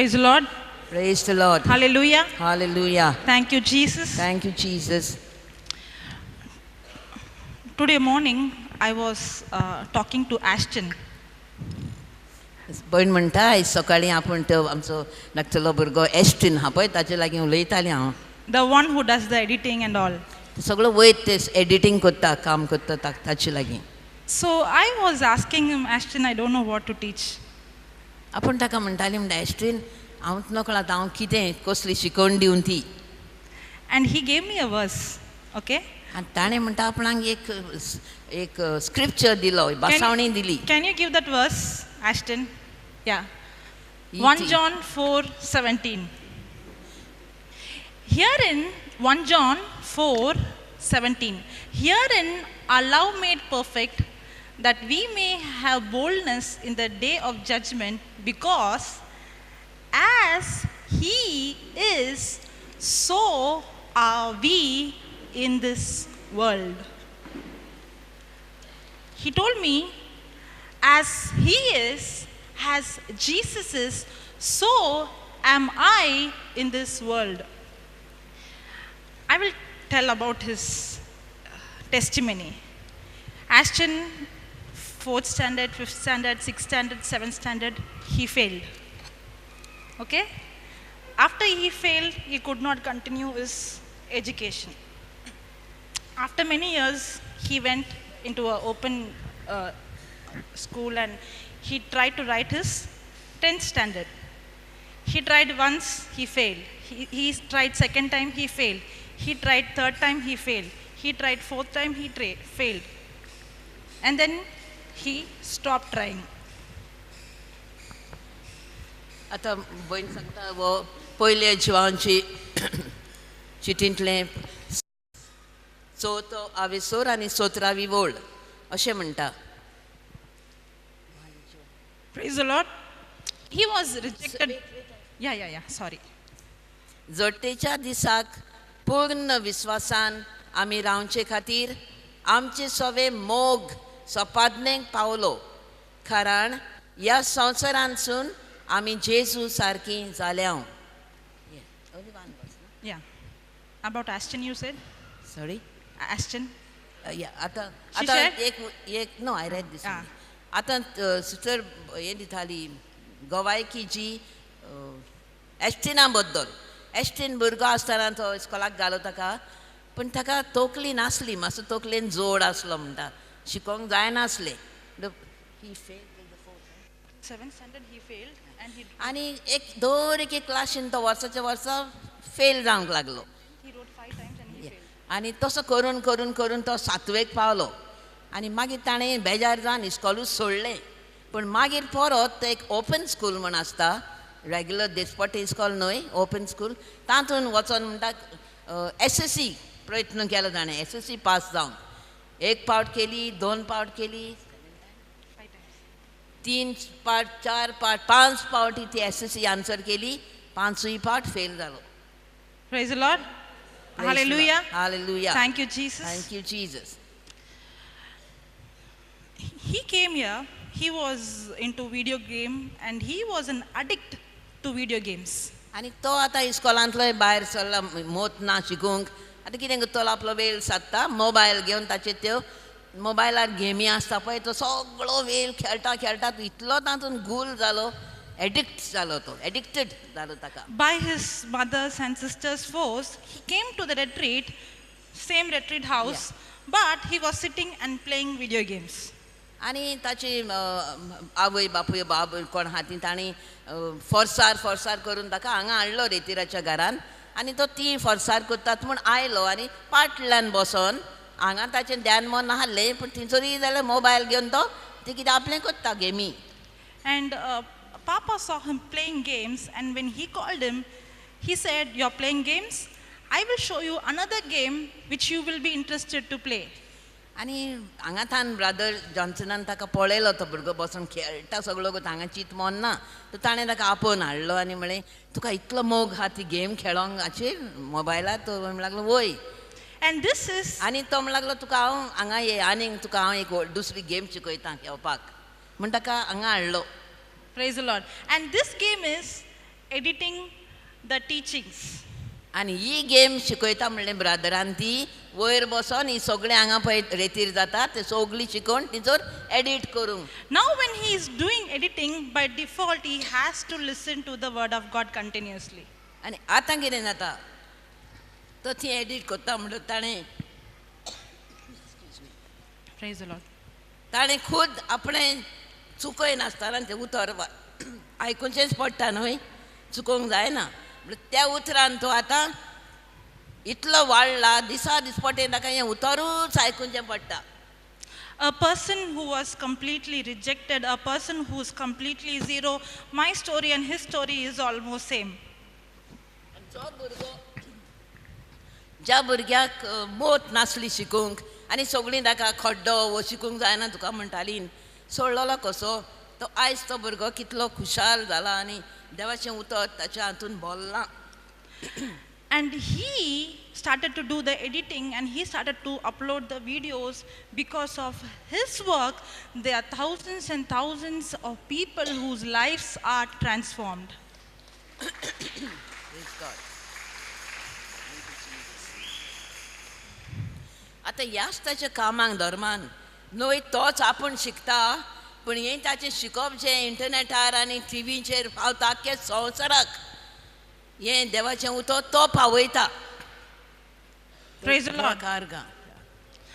Praise the Lord. Praise the Lord. Hallelujah. Hallelujah. Thank you, Jesus. Thank you, Jesus. Today morning, I was talking to Ashton. भयण म्हणटा आयज सकाळीं आपूण तो आमचो धाकटलो भुरगो एस्टीन हा पळय ताचे लागीं उलयतालें हांव. The one who does the editing and all. सगळो वयर ते एडिटींग करता, काम करता ताचे लागीं. So I was asking him, Ashton, I don't know what to teach. आपूण ताका म्हणटाली, म्हणटा एस्टीन हांव नकळो आतां हांव कितें कसली शिकवण दिवन ती. And he gave me a verse, okay? आनी ताणें म्हणटा आपणाक एक एक स्क्रिप्चर दिलो, भासावणी दिली. Can you give that verse, Ashton? Yeah. 1 John 4:17. Herein, 1 John 4:17. Herein our love made perfect, that we may have boldness in the day of judgment, because as he is, so are we in this world. He told me, as he is, as Jesus is, so am I in this world. I will tell about his testimony. Ashton, 4th standard, 5th standard, 6th standard, 7th standard, he failed. Okay? After he failed, he could not continue his education. After many years, he went into an open school and he tried to write his 10th standard. He tried once, he failed. He tried second time, he failed. He tried third time, he failed. He tried fourth time, he failed. And then he stopped trying. आतां भयण सांगता हो पयले जिवांची चिटींतलें चवथो आवेसोर आनी सतरावी वळ अशें म्हणटा. Praise the Lord. He was rejected. Yeah, sorry. जोडटेच्या दिसाक पूर्ण विस्वासान आमी रावचे खातीर आमचे सवे मोग सपादनेक पावलो, कारण ह्या संवसारांतसून आमी जेजू सारकी जाल्या. Yeah. About Ashton you said? Sorry? Ashton? Yeah, आतां आतां एक एक no, I read this. आतां सिस्टर हें दिताली गवायकी जी एस्टिना बद्दल. एस्टीन भुरगो आसतना तो इस्कॉलाक घालो ताका, पूण ताका तकली नासली, मातसो तकलेन जोड आसलो म्हणटा, शिकोंक जायनासलें. आनी एक दर एक क्लासीन तो वर्साच्या वर्सा फेल जावंक लागलो. आनी तसो करून करून करून तो सातवेक पावलो आनी मागीर ताणें बेजार जावन इस्कॉलूच सोडलें. पूण मागीर परत एक ओपन स्कूल म्हण आसता, रेगुलर दिसपट्टे इस्कॉल न्हय, ओपन स्कूल, तातूंत वचोन म्हणटा एस एस सी प्रयत्न केलो ताणें, एस एस सी पास जावंक. एक पावट केली, दोन पावट केली, 3 पावट, 4 पावट, 5 पावटी ती एस एस सी आन्सर केली, 5 पावट फेल जालो. Praise the Lord. Hallelujah. Hallelujah. Thank you, Jesus. Thank you, Jesus. He came here, he was into video game and he was an addict to video games. आनी तो आतां इस्कॉलांतलो भायर सरला, मोत ना शिकूंक. आतां कितें करतलो, आपलो वेळ सादता मोबायल घेवन, ताचेर त्यो मोबायलार गेमी आसता पळय, तो सगळो वेळ खेळटा खेळटा इतलो तातूंत गूल जालो, एडिक्ट जालो, तो एडिक्टेड जालो ताका. By his mother's and sister's force, he came to the retreat, same retreat house, but he was sitting and playing video games. आनी ताची आवय बापूय बाब कोण आहा ती तांणी फोर्सार फोर्सार करून ताका हांगा हाडलो रेतिराच्या घरान. आनी तो ती फोर्सार करतात म्हूण आयलो आनी पाटल्यान बसोन हांगा ताचें ध्यान मन नासलें, पूण थंयसरूय जाल्यार मोबायल घेवन तो ती कितें आपलें करता गेमी. And Papa saw him playing games, and when he called him, he said, "You are playing games? I will show you another game which you will be interested to play." आनी हांगा थान brother जॉन्सनान ताका पळयलो, तो भुरगो बसून खेळटा सगळो, हांगा चीत मन ना, तर ताणें ताका आपोवन हाडलो आनी म्हळें, तुका इतलो मोग आहा ती गेम खेळोंक हाचेर मोबायलार? तो म्हणूंक लागलो वय. And this is आनी तो म्हणूंक लागलो, तुका हांव हांगा ये आनीक तुका हांव एक दुसरी गेम शिकयता खेळपाक, म्हूण ताका हांगा हाडलो. Praise the Lord. And this game is editing the teachings. आनी ही गेम शिकयता म्हणलें ब्रादरान ती वयर बसोन ही सगळें हांगा पळय रेतीर जाता ते सगळी शिकोवन तिचोर एडीट करूंक. Now when he is doing editing, by default he has to listen to the word of God continuously. आनी आतां कितें जाता तो ती एडीट करता म्हणटा ताणें. Praise the Lord. ताणें खुद आपणें चुकय नासतना तें उतर आयकुचेंच पडटा न्हय, चुकोवंक जायना. म्हणल्यार त्या उतरान तो आतां इतलो वाडला, दिसा दिसपटें ताका हें उतरूच आयकुचें पडटा. A person who was completely rejected, a person who is completely zero, my story and his story is almost same. जो भुरगो ज्या भुरग्याक मोत नासली शिकूंक आनी सगळीं ताका खड्डो वो शिकूंक जायना तुका म्हणटाली, सोडलेलो कसो तो आयज तो भुरगो कितलो खुशाल जाला आनी देवाचें उतर ताच्या हातून भरलां. And he started to do the editing and he started to upload the videos. Because of his work, there are thousands and thousands of people whose lives are transformed. Praise God. आतां ह्याच ताच्या कामाक धर्मान न्हय तोच आपूण शिकता, पूण हें ताचें शिकप जें इंटरनेटार आनी टिवीचेर पावता आख्ख्या संवसाराक हें देवाचें उतर तो पावयता. Praise the Lord.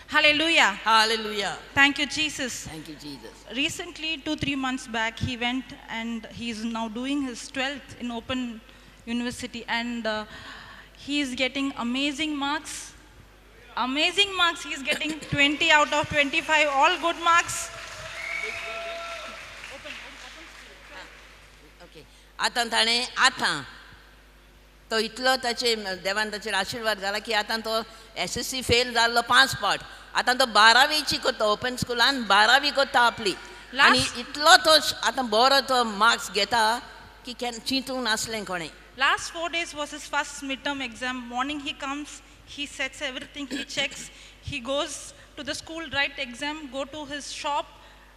Hallelujah. Hallelujah. Thank you, Jesus. Thank you, Jesus. Recently, 2-3 months back, he went and he is now doing his 12th in Open University, and he is getting amazing marks. Amazing marks. He is getting 20 out of 25, all good marks. Okay. आतां ताणें आतां तो इतलो ताचे देवान ताचेर आशिर्वाद घाला की आतां तो SSC fail जाल्लो 5 पाट, आतां तो 12वीची करता, ओपन स्कुलान 12वी करता आपली. आनी इतलो तो आतां बरो तो मार्क्स घेता की केन्ना चिंतूंक नासलें कोणें. Last 4 days was his first midterm exam. Morning he comes, he sets everything, he checks, he goes to the school, write exam, go to his shop,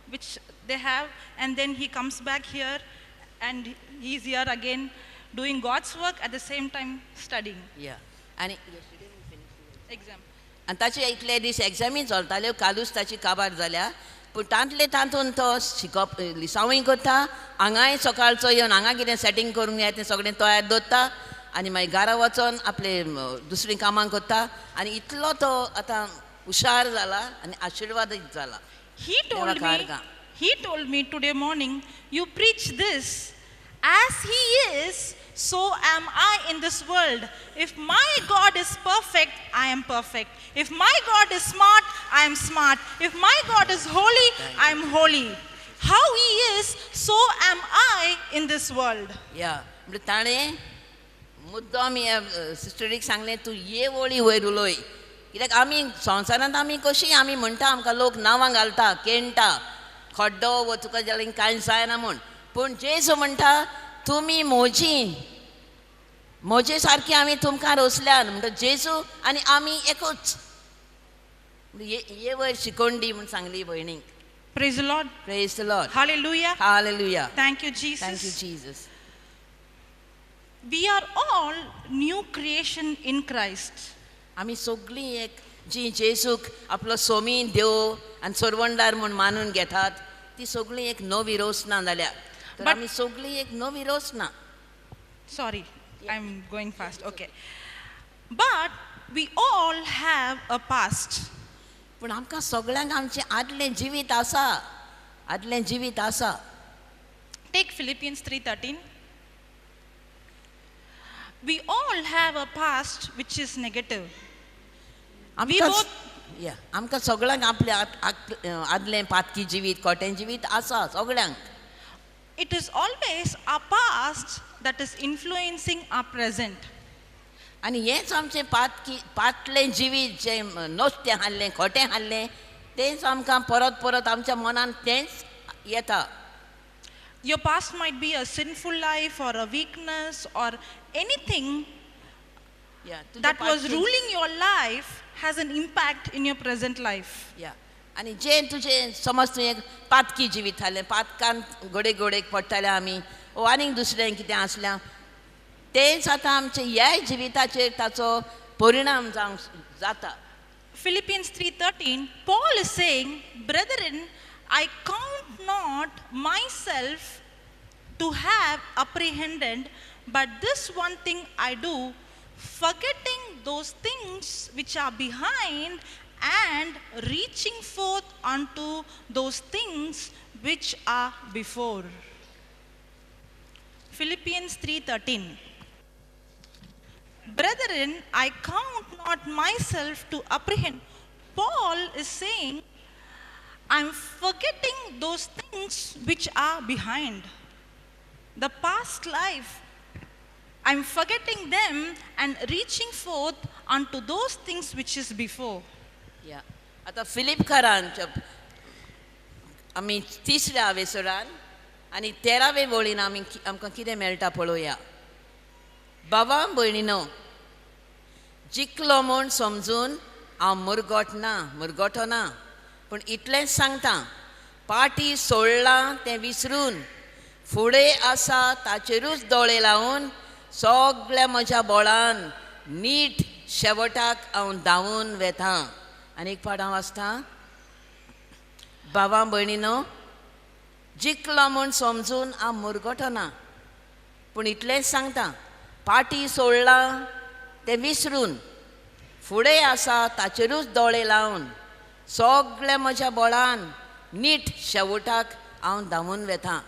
which they have, and then he comes back here and he is here again doing God's work, at the same time studying. Yeah. आनी exam. आनी ताचे इतले दीस एग्जामी चलताल्यो, कालूच ताची काबार जाल्या, पूण तांतले तातूंत तो शिकप लिसांवूय करता, हांगाय सकाळचो येवन हांगा कितें सेटींग करूंक जाय तें सगळें तयार दवरता आनी मागीर घरा वचोन आपले दुसरीं कामां करता आनी इतलो तो आतां हुशार जाला आनी आशिर्वादीत जाला. He told me today morning, you preach this, as he is, so am I in this world. If my God is perfect, I am perfect. If my God is smart, I am smart. If my God is holy, I am holy. How he is, so am I in this world. Yeah. म्हणजे ताणें मुद्दाम सिस्टरीक सांगलें, तूं ये वळी वयर उलय, कित्याक आमी संवसारांत आमी कशी आमी म्हणटा, आमकां लोक नांवां घालता, केणटा, खड्डो वो तुका जाल्यार कांय जायना म्हूण, पूण जेजू म्हणटा तुमी म्हजी म्हजे सारकी आमी तुमकां रोसल्यान. म्हणटा जेजू आनी आमी एकूच. ये वयर शिकोवन दी म्हूण सांगली भयणीक. Praise the Lord. Praise the Lord. Hallelujah. Hallelujah. Thank you, Jesus. Thank you, Jesus. We are all new creation in Christ. आमी सगळीं एक जी जेजूक आपलो सोमी देव आनी सोरवणदार म्हूण मानून घेतात ती सगळीं एक नवी रोसना जाल्या. तर आमी सगळीं एक नवी Rosna. Sorry, I am going fast. Okay. But we all have a past. पूण आमकां सगळ्यांक आमचें आदलें जिवीत आसा, आदलें जिवीत आसा. Take Philippians 3:13. We all have a past which is negative. We both Yeah. आमकां सगळ्यांक आपलें आदलें पातकी जिवीत, खोटें जिवीत आसा सगळ्यांक. It is always our past that is influencing our present. आनी हेंच आमचें पातकी पातलें जिवीत जें नश्टें हाडलें, खोटें हाडलें, तेंच आमकां परत परत आमच्या मनान तेंच येता. Your past might be a sinful life or a weakness or anything that was ruling your life has an impact in your present life. Yeah. आनी जें तुजें समज तुवें एक पातकी जिवीत हाडलें, पातकान गोडे गोडेक पडटाले आमी, ओ आनीक दुसरें कितें आसलें, तेंच आतां आमच्या ह्या जिविताचेर ताचो परिणाम जावंक जाता. Philippians 3:13, Paul is saying, brethren, I count not myself to have apprehended, but this one thing I do, forgetting those things which are behind and reaching forth unto those things which are before. Philippians 3:13. Brethren, I count not myself to apprehend. Paul is saying, I'm forgetting those things which are behind. The past life, I'm forgetting them and reaching forth unto those things which is before. या आतां फिलिपकारांच्या आमी तिसऱ्या आवेसरान आनी तेरावे वळीन आमी आमकां कितें मेळटा पळोवया. बाबा भयणीनो, जिखलो म्हूण समजून हांव मुरगोट ना, मुरगोटो ना, पूण इतलेंच सांगता, पाटी सोडलां तें विसरून फुडें आसा ताचेरूच दोळे लावन सगळ्या म्हज्या बोळान नीट शेवटाक हांव धांवून वेता. आनी एक फावट हांव वाचता. बाबा भयणीनो, जिखलो म्हूण समजून हांव मुरगोटो ना, पूण इतलेंच सांगता, पाटी सोडलां तें विसरून फुडें आसा ताचेरूच दोळे लावन सगळ्या म्हज्या बोळान नीट शेवटाक हांव धांवून वेता.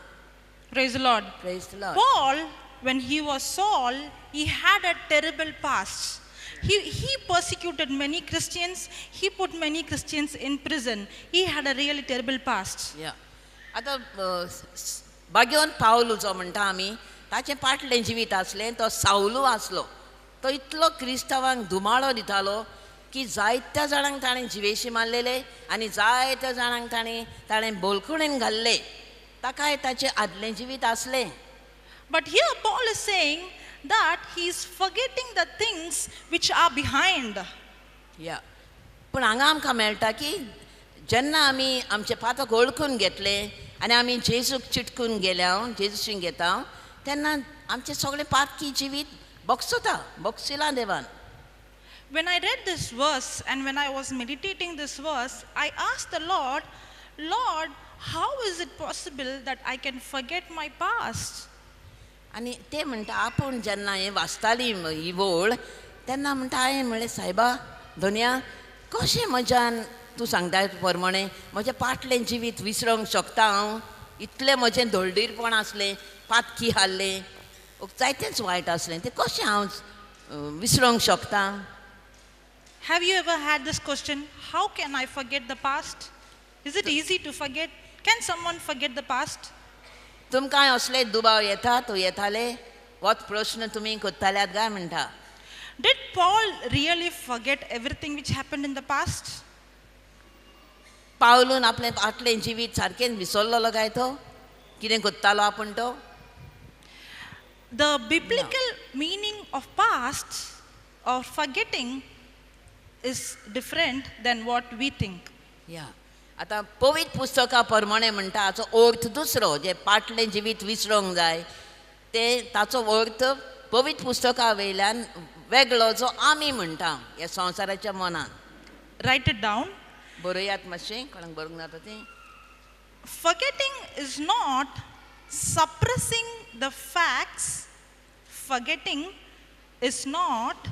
Praise the Lord. Praise the Lord. Paul, when he was Saul, he had a terrible past. He persecuted many Christians. He put many Christians in prison. He had a really terrible past. या आतां बागेवन पावलू जो म्हणटा आमी, ताचें पाटलें जिवीत आसलें, तो सावलू आसलो, तो इतलो क्रिस्तांवांक धुमाळो दितालो की जायत्या जाणांक ताणें जिवेशी मारलेले आनी जायत्या जाणांक ताणें बोलखणीन घाल्ले. ताकाय ताचें आदलें जिवीत आसलें. But here Paul is saying that he is forgetting the things which are behind. या पूण हांगा आमकां मेळटा की जेन्ना आमी आमचें पातक वळखून घेतलें आनी आमी जेजूक चिटकून गेल्या, जेजूशी घेता, तेन्ना आमचें सगळें पातकी जिवीत बक्षता, बक्षिलां देवान. When I read this verse and when I was meditating this verse, I asked the Lord, Lord, how is it possible that I can forget my past? आनी ते म्हणटा आपूण जेन्ना हें वाचताली ही वळ तेन्ना म्हणटा हांवें म्हणलें, सायबा धोनया, कशें म्हज्यान तूं सांगता प्रमाणें म्हजें पाटलें जिवीत विसरोंक शकता हांव? इतलें म्हजें धोलडीरपण आसलें, पातकी हाडलें, जायतेंच वायट आसलें, तें कशें हांव विसरोंक शकता? Have you ever had this question, how can I forget the past? Is it easy to forget? Can someone forget the past? तुमकां असले दुबाव येता, तो येताले होच प्रश्न तुमी करताल्यात काय म्हणटा. Did Paul really forget everything which happened in the past? पावलून आपलें पाटलें जिवीत सारकें विसरलेलो काय तो? कितें करतालो आपूण तो? The biblical meaning of past or forgetting is different than what we think. या आतां पवित्र पुस्तका प्रमाणे म्हणटा हाचो अर्थ दुसरो, जें पाटलें जिवीत विसरोंक जाय तें ताचो अर्थ पवित्र पुस्तका वयल्यान वेगळो जो आमी म्हणटा ह्या संवसाराच्या मनान. Write it down. बरयात मातशें, कोणाक बरोवंक जाता तें. Forgetting is not suppressing the facts. Forgetting is not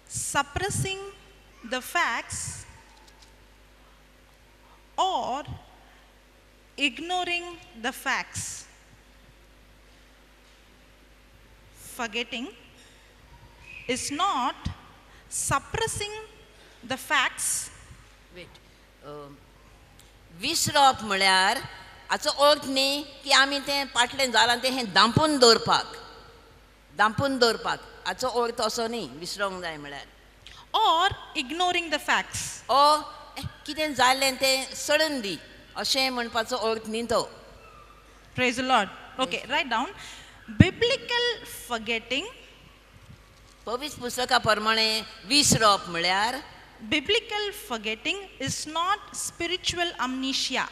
suppressing the facts or ignoring the facts. Forgetting is not suppressing the facts. Wait, विसरप म्हळ्यार हाचो अर्थ न्ही की आमी तें पाटलें जालां तें हें दांपून दवरपाक, दांपून दवरपाक हाचो अर्थ असो न्ही विसरोंक जाय म्हळ्यार. Or ignoring the facts. ओ कितें जालें तें सोडून दी अशें म्हणपाचो अर्थ न्ही तो. Praise the Lord. Okay, write down. Biblical forgetting. पवित्र पुस्तका प्रमाणे विसरप म्हळ्यार biblical forgetting is not spiritual amnesia.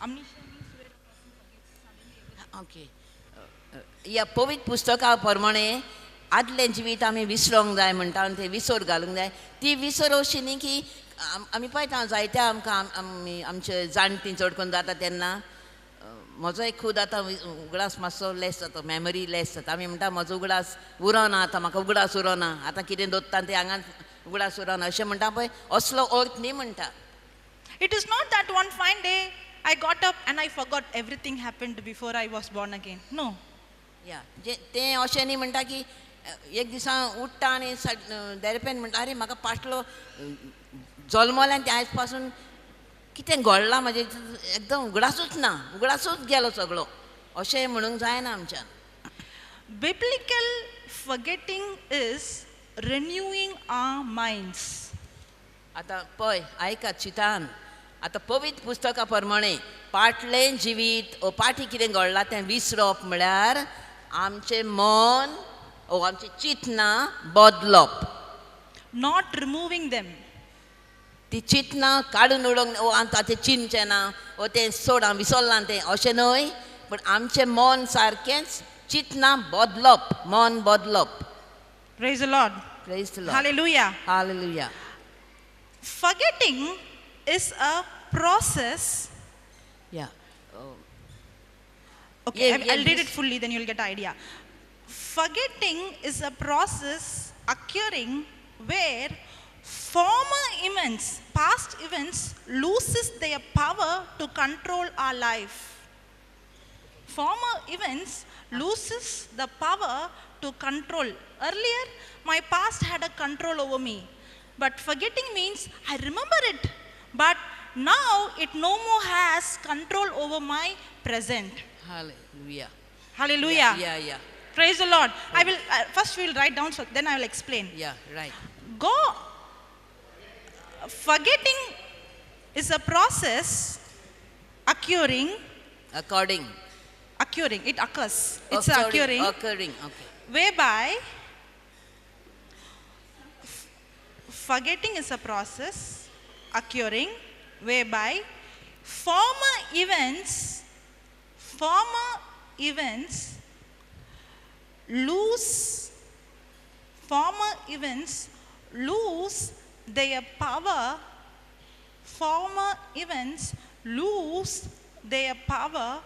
Amnesia means where a person forgets suddenly everything. Okay. ह्या पवित्र पुस्तका प्रमाणे आदलें जिवीत आमी विसरोंक जाय म्हणटा आनी तें विसर घालूंक जाय. ती विसर अशी न्ही की आमी पळयता जायत्या आमकां आमी आमचे जाणटीं चड करून जाता तेन्ना म्हजो एक खूद आतां उगडास मातसो लेस जाता, मेमरी लेस जाता. आमी म्हणटा म्हजो उगडास उरना, आतां म्हाका उगडास उरना, आतां कितें दवरता तें हांगा उगडास उरना अशें म्हणटा पळय, असलो अर्थ न्ही म्हणटा. It is not that one fine day I got up and I forgot everything happened before I was born again. No. या तें अशें न्ही म्हणटा की एक दिसा उठ्ठा आनी देरपेन म्हणटा अरे म्हाका पाटलो जल्मलें आनी आयज पासून कितें घडलां म्हजें एकदम उगडासूच ना, उगडासूच गेलो सगळो, अशें म्हणूंक जायना आमच्यान. Biblical forgetting is renewing our minds. आतां पळय आयकात चिंतान, आतां पवित्र पुस्तका प्रमाणे पाटलें जिवीत ओ पाटी कितें घडलां तें विसरप म्हळ्यार आमचें मन ओ आमचें चिंतनां बदलप. Not removing them. ती चिंतनां काडून उडोवंक ओ आतां तें चिंतचें ना ओ तें सोड हांव विसरलां तें, अशें न्हय, पूण आमचें मन सारकेंच चिंतनां बदलप, मन बदलप. Praise the Lord. Praise the Lord. Hallelujah. Hallelujah. Forgetting is a process. Yeah. Okay, I'll read it fully, then you'll get an idea. Forgetting is a process occurring where former events, past events, loses their power to control our life. Former events loses the power to control. Earlier, my past had a control over me. But forgetting means I remember it, but now it no more has control over my present. Hallelujah. Hallelujah. Yeah, yeah, yeah. Praise the Lord. I will first we will write down, so then I will explain. Yeah, right. Go. Forgetting is a process occurring. According. Occurring. It occurs. It's occurring. Occurring. Okay. Whereby forgetting is a process occurring whereby former events lose their power, former events lose their power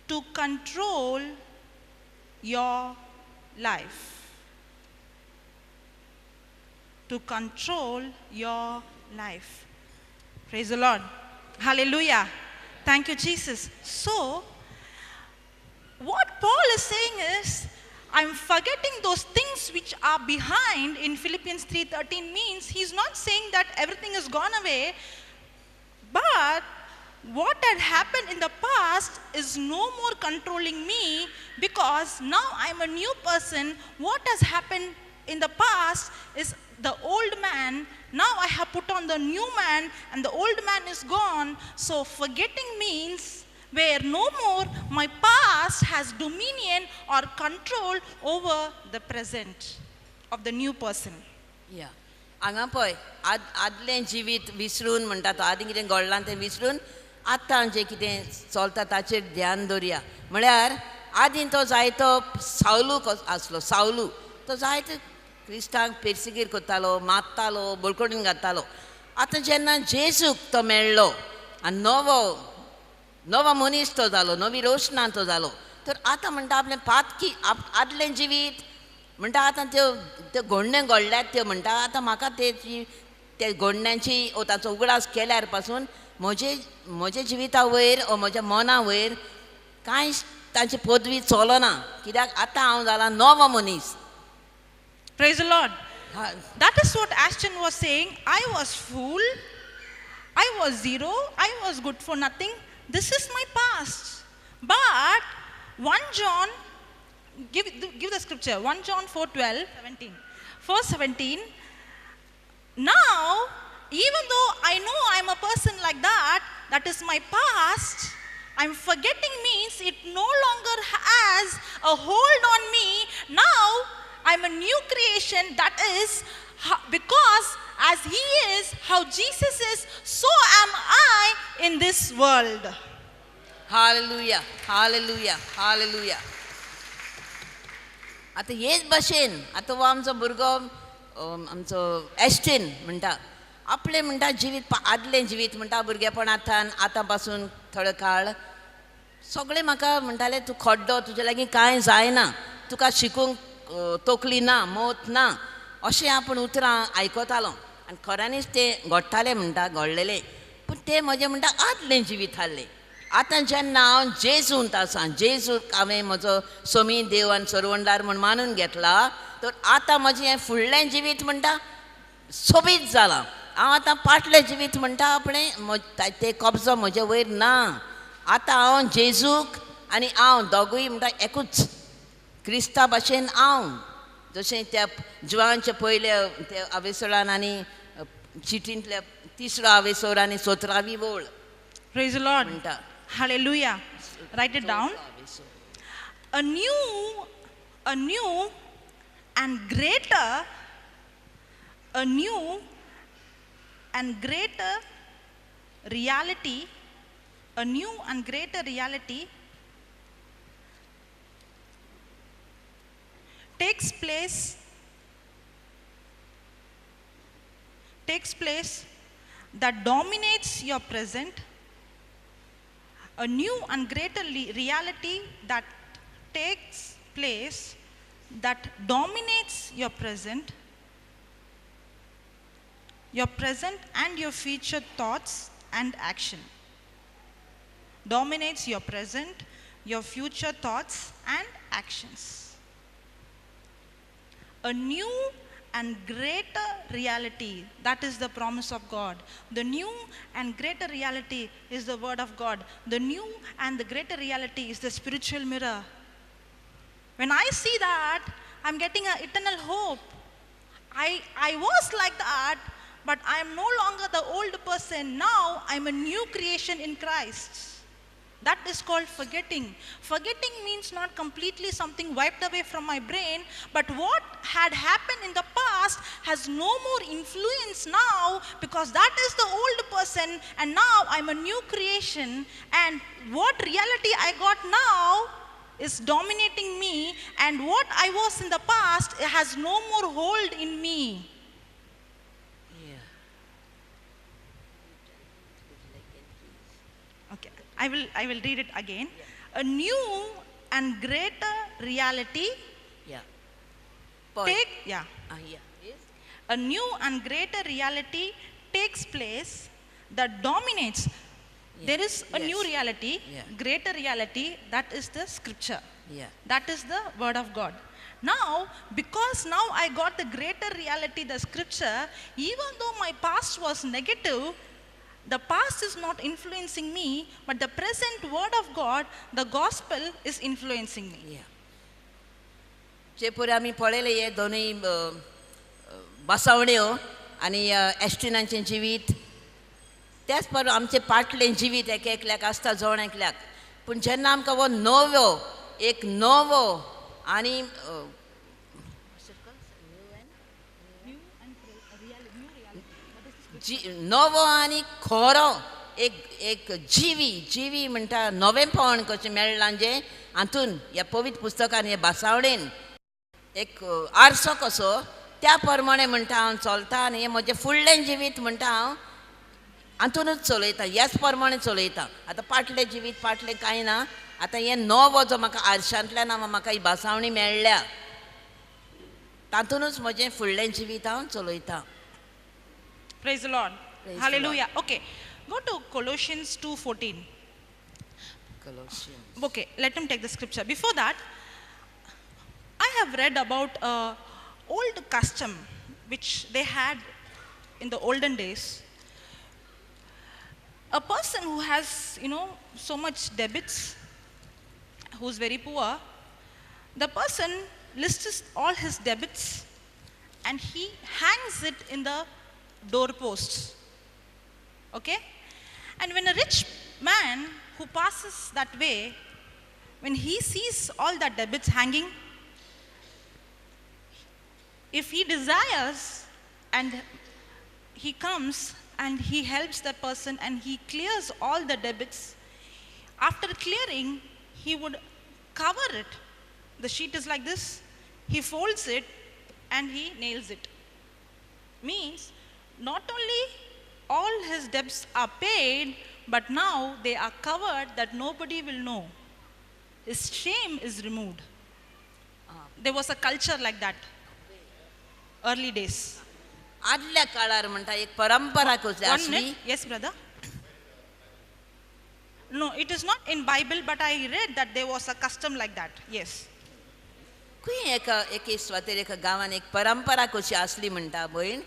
to control your life. To control your life. Praise the Lord. Hallelujah. Thank you, Jesus. So, what Paul is saying is, I'm forgetting those things which are behind in Philippians 3:13 means he's not saying that everything is gone away, but what had happened in the past is no more controlling me because now I'm a new person. What has happened in the past is the old man. Now I have put on the new man and the old man is gone. So forgetting means where no more my past has dominion or control over the present of the new person. Yeah. हांगा पळय आदलें जिवीत विसरून म्हणटा तो आदीं कितें घडलां तें विसरून आतां जें कितें चलता ताचेर ध्यान दवरया. म्हळ्यार आदीं तो जायतो सावलू आसलो, सावलू तो जायते क्रिस्तांक पेरसिगीर करतालो, मारतालो, बळकटून घालतालो. आतां जेन्ना जेजूक तो मेळ्ळो आनी नवो नवो मनीस तो जालो, नवी रोशना तो जालो, तर आतां म्हणटा आपलें पातकी आदलें जिवीत म्हणटा आतां त्यो त्यो घडण्यो घडल्यात त्यो म्हणटा आतां म्हाका तेची त्या घडण्यांची ओ ताचो उगडास केल्यार पासून म्हजे म्हजे जिविता वयर ओ म्हज्या मना वयर कांय तांची पदवी चलना, कित्याक आतां हांव जालां नवो मनीस. Praise the Lord. That is what Ashton was saying. I was fool, I was zero, I was good for nothing. This is my past. But 1 John, give the scripture, 1 John 4:12, 17. 4:17. Now, even though I know I'm a person like that, that is my past, I'm forgetting means it no longer has a hold on me. Now, I'm a new creation, that is, because as he is, how Jesus is, so am I in this world. Hallelujah, hallelujah, hallelujah. आतां हेच भशेन आतां हो आमचो भुरगो आमचो एस्टीन म्हणटा आपलें म्हणटा जिवीत आदलें जिवीत म्हणटा भुरगेपणांत आतां पासून थोडो काळ सगळें म्हाका म्हणटाले तूं खड्डो, तुजे लागीं कांय जायना, तुका शिकूंक तकली ना, मत ना, अशें आपूण उतरां आयकतालो. आनी खऱ्यांनीच तें घडटालें म्हणटा, घडलेलें. पूण तें म्हजें म्हणटा आदलें जिवीत थारलें. आतां जेन्ना हांव जेजूंत आसा, जेजूक हांवें म्हजो सोमी देव आनी सरवंडार म्हूण मानून घेतला, तर आतां म्हजें हें फुडलें जिवीत म्हणटा सोबीत जालां. हांव आतां पाटलें जिवीत म्हणटा आपणें ते कब्जो म्हजे वयर ना. आतां हांव जेजूक आनी हांव दोगूय म्हणटा एकूच, क्रिस्ता भाशेन हांव जशें त्या जुवांच्या पयल्या त्या आवेसोरान आनी चिटींतल्या तिसरो आवेसोर आनी 17वी वळ. Praise the Lord. म्हणटा. Hallelujah. Write it down. A new and greater, a new and greater reality, a new and greater reality takes place that dominates your present. A new and greater reality that takes place that dominates your present and your future thoughts and action. Dominates your present, your future thoughts and actions. A new and greater reality, that is the promise of God. The new and greater reality is the word of God. The new and the greater reality is the spiritual mirror. When I see that, I'm getting an eternal hope. I was like that, but I am no longer the old person. Now I'm a new creation in Christ. That is called forgetting. Forgetting means not completely something wiped away from my brain, but what had happened in the past has no more influence now, because that is the old person and now I'm a new creation, and what reality I got now is dominating me, and what I was in the past has no more hold in me. Yeah. Okay. I will read it again. Yeah. A new and greater reality. Yeah. Yeah. Yes. A new and greater reality takes place that dominates. Yeah. There is a yes. new reality, yeah. greater reality, that is the scripture. Yeah. That is the word of God. Now, because now I got the greater reality, the scripture, even though my past was negative, the past is not influencing me, but the present word of God, the gospel, is influencing me. Yeah. जे पळय आमी पळयले हे दोनूय बसावण्यो आनी एस्टिनांचें जिवीत, त्याच बरोबर आमचें पाटलें जिवीत एक एकल्याक आसता जण एकल्याक. पूण जेन्ना आमकां हो नवो एक नवो आनी नवो आनी खरो एक एक जिवी जिवी म्हणटा नवेंपण कशें मेळ्ळां जें हातून ह्या पवित्र पुस्तकान हे भासावणेन एक आरसो कसो त्या प्रमाणे म्हणटा हांव चलता आनी हें म्हजें फुडलें जिवीत म्हणटा हांव हातूनच चलयता, ह्याच प्रमाणे चलयता. आतां पाटलें जिवीत पाटलें कांय ना, आतां हें नवो जो म्हाका आरशांतल्यान म्हाका ही भासावणी मेळ्ळ्या तातूनच म्हजें फुडलें जिवीत हांव चलयता. Praise the Lord. Praise Hallelujah. The Lord. Okay, go to Colossians 2:14. Colossians. Okay, let him take the scripture. Before that, I have read about an old custom which they had in the olden days. A person who has, you know, so much debits, who's very poor, the person lists all his debits and he hangs it in the doorposts. Okay? And when a rich man who passes that way, when he sees all the debits hanging, if he desires and he comes and he helps the person and he clears all the debits, after clearing, he would cover it. The sheet is like this. He folds it and he nails it. Means not only all his debts are paid, but now they are covered that nobody will know. His shame is removed. There was a culture like that, early days. आदल्या काळार म्हणटा एक परंपरा कसली One आसली. Minute. Yes, brother. No, it is not in Bible, but I read that there was a custom like that. Yes. खंय एका एके सुवातेर एका गांवान एक परंपरा कशी आसली म्हणटा भयण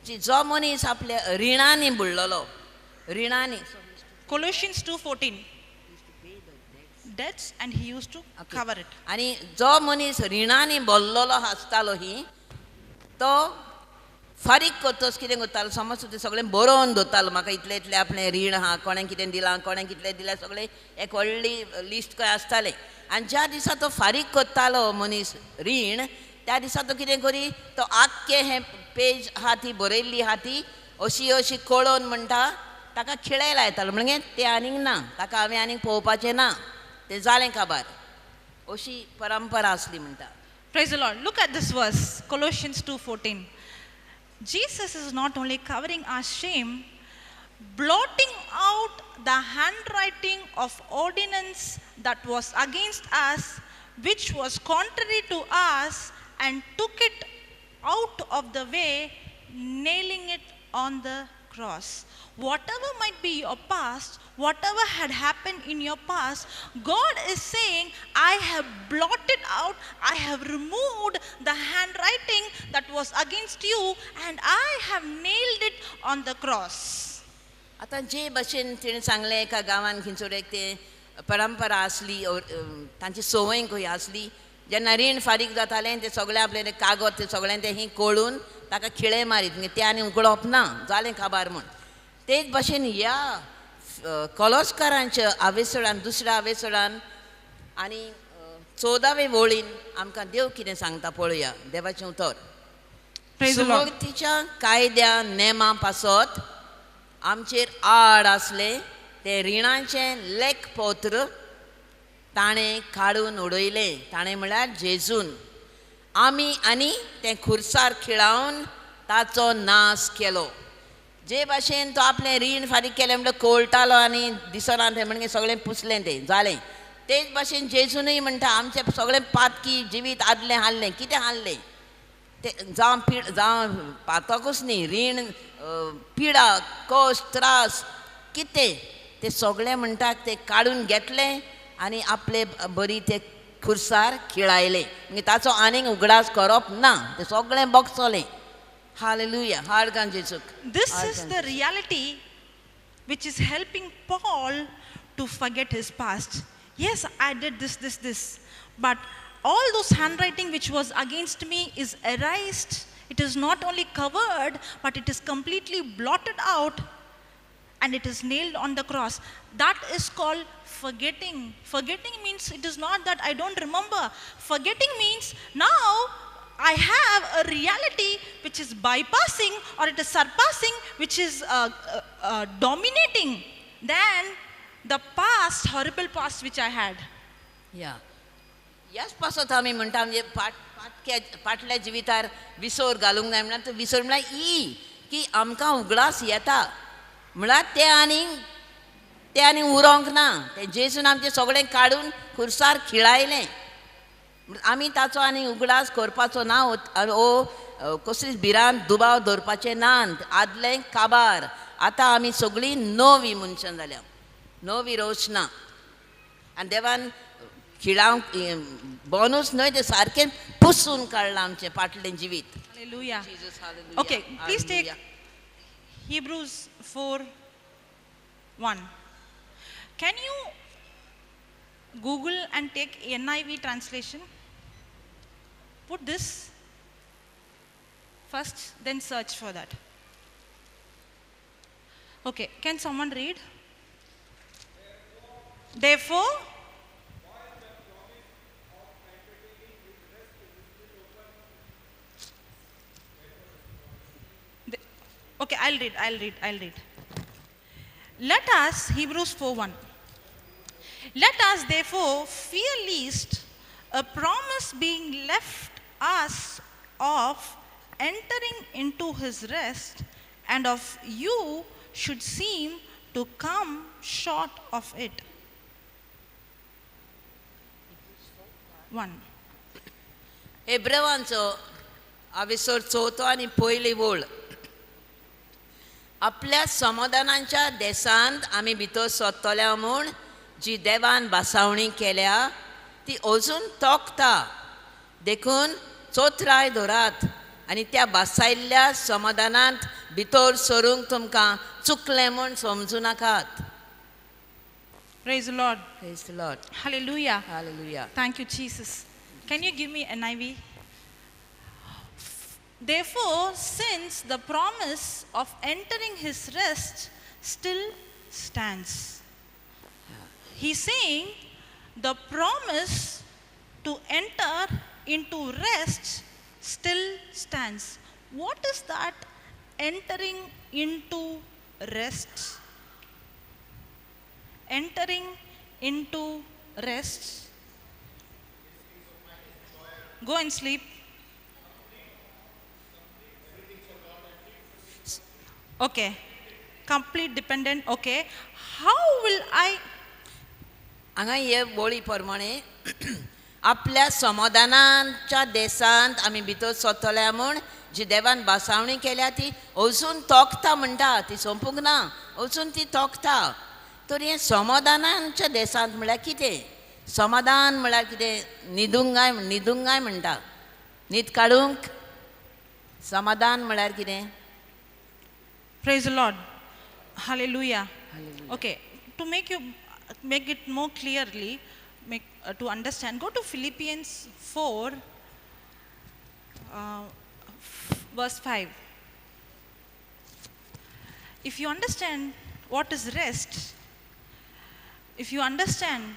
जी जो मनीस आपल्या रिणांनी बुडलेलो रिणांनी. Colossians 2:14. Debts, and he used to cover it. आनी जो मनीस रिणांनी बोल्लोलो आसतालो ही तो फारीक करतच कितें करतालो समज तें सगळें बरोवन दवरतालो म्हाका इतलें इतलें आपलें रीण आहा कोणें कितें दिलां कोणें कितलें दिलां सगळें एक व्हडली लिस्ट खंय आसतालें. आनी ज्या दिसा तो फारीक करतालो मनीस रीण त्या दिसा तो कितें करी तो आख्खें हें पेज आहा ती बरयल्ली आहा ती अशी अशी कळोवन म्हणटा ताका खिळे लायतालो म्हणजे तें आनीक ना ताका हांवें आनीक पळोवपाचें ना तें जालें काबार अशी परंपरा आसली म्हणटा. Praise the Lord. Look at this verse, Colossians 2:14. Jesus is not only covering our shame, blotting out the handwriting of ordinance that was against us, which was contrary to us, and took it out of the way, nailing it on the cross. Whatever might be your past, whatever had happened in your past, God is saying, I have blotted out, I have removed the handwriting that was against you, and I have nailed it on the cross. आतां जे भशेन तिणें सांगलें एका गांवान खंयसर एक तें परंपरा आसली तांची संवय खंय आसली जेन्ना रीण फारीक जातालें तें सगळें आपलें कागद तें सगळें तें ही कळून ताका खिळे मारीत तें आनी उगडप ना जालें काबार म्हूण. तेच भशेन ह्या कॉलोस्कारांच्या आवेसळान दुसऱ्या आवेसळान आनी 14वे वळीन आमकां देव कितें सांगता पळोवया देवाचें उतर. सुमतीच्या कायद्या नेमा पासत आमचेर आड आसलें तें रिणाचें लेखपत्र ताणें काडून उडयलें. ताणें म्हळ्यार जेजून. आमी आनी तें खुर्सार खिळावन ताचो नाश केलो. जे भाशेन तो आपलें रीण फारीक केलें म्हणल्यार कळटालो आनी दिसना तें म्हणजे सगळें पुसलें तें जालें. तेच भाशेन जेजूनय म्हणटा आमचें सगळें पातकी जिवीत आदलें हाडलें कितें हाडलें तें जावं पीड जावं पातकूच न्ही रीण पिडा कश्ट त्रास कितें तें सगळें म्हणटा तें काडून घेतलें आनी आपले बरी ते खुर्सार खिळायलें म्हणजे ताचो आनीक उगडास करप ना तें सगळें बगसलें. Hallelujah. This is the reality which is helping Paul to forget his past. Yes, I did this, this, this. But all those handwriting which was against me is erased. It is not only covered, but it is completely blotted out and it is nailed on the cross. That is called forgetting. Forgetting means it is not that I don't remember. Forgetting means now I have a reality which is bypassing or it is surpassing, which is dominating than the past, horrible past which I had. Yeah. ह्याच पासत आमी म्हणटा म्हणजे फाटल्या जिवितार विसर घालूंक जाय म्हणल्यार तो विसर म्हणल्यार ही की आमकां उगडास येता म्हळ्यार तें आनी उरोंक ना तें जेजून आमचें सगळें काडून खुर्सार खिळायलें. आमी ताचो आनी उगडास करपाचो ना ओ कसलीच भिरांत दुबाव दवरपाचें ना. आदलें काबार आतां आमी सगळीं नवी मनशां जाल्या नवी रचना आनी देवान खिळावंक बोनूच न्हय तें सारकें पुसून काडलां आमचें फाटलें जिवीत. Hallelujah. Okay, please take Hebrews 4:1. Can you Google and take NIV translation? Put this first, then search for that. Okay, can someone read? Therefore, okay, I'll read. Let us, Hebrews 4:1. Let us therefore fear lest a promise being left us of entering into his rest, and of you should seem to come short of it. 1. हेब्रेवांचो आवेसर चवथो आनी पयली वळ. आपल्या समाधानाच्या देशांत आमी भितर सोदतल्या म्हूण जी देवान भासावणी केल्या ती अजून तोखता. देखून चोत्राय धरात आनी त्या भासायल्ल्या समाधानांत भितर सरूंक तुमकां चुकलें म्हूण समजूं नाकात. Praise the Lord. Praise the Lord. Hallelujah. Hallelujah. Thank you, Jesus. Can you give me NIV? Therefore, since the promise of entering his rest still stands. He's saying the promise to enter into rest still stands. What is that entering into rest? Entering into rest. Go and sleep. Okay. Complete dependent. Okay. How will I? हांगा हे वळी प्रमाणे आपल्या समाधानाच्या देशांत आमी भितर सोदतल्या म्हूण जी देवान भासावणी केल्या ती अजून तोखता म्हणटा, ती सोंपूंक ना, अजून ती तोखता. तर हें समाधानाच्या देशांत म्हळ्यार कितें? समाधान म्हळ्यार कितें? न्हिदूंक न्हिदूंक म्हणटा, न्हीद काडूंक. समाधान म्हळ्यार कितें? Praise the Lord. Hallelujah. Okay. To make it more clearly, to understand, go to Philippians 4, verse 5. If you understand what is rest, if you understand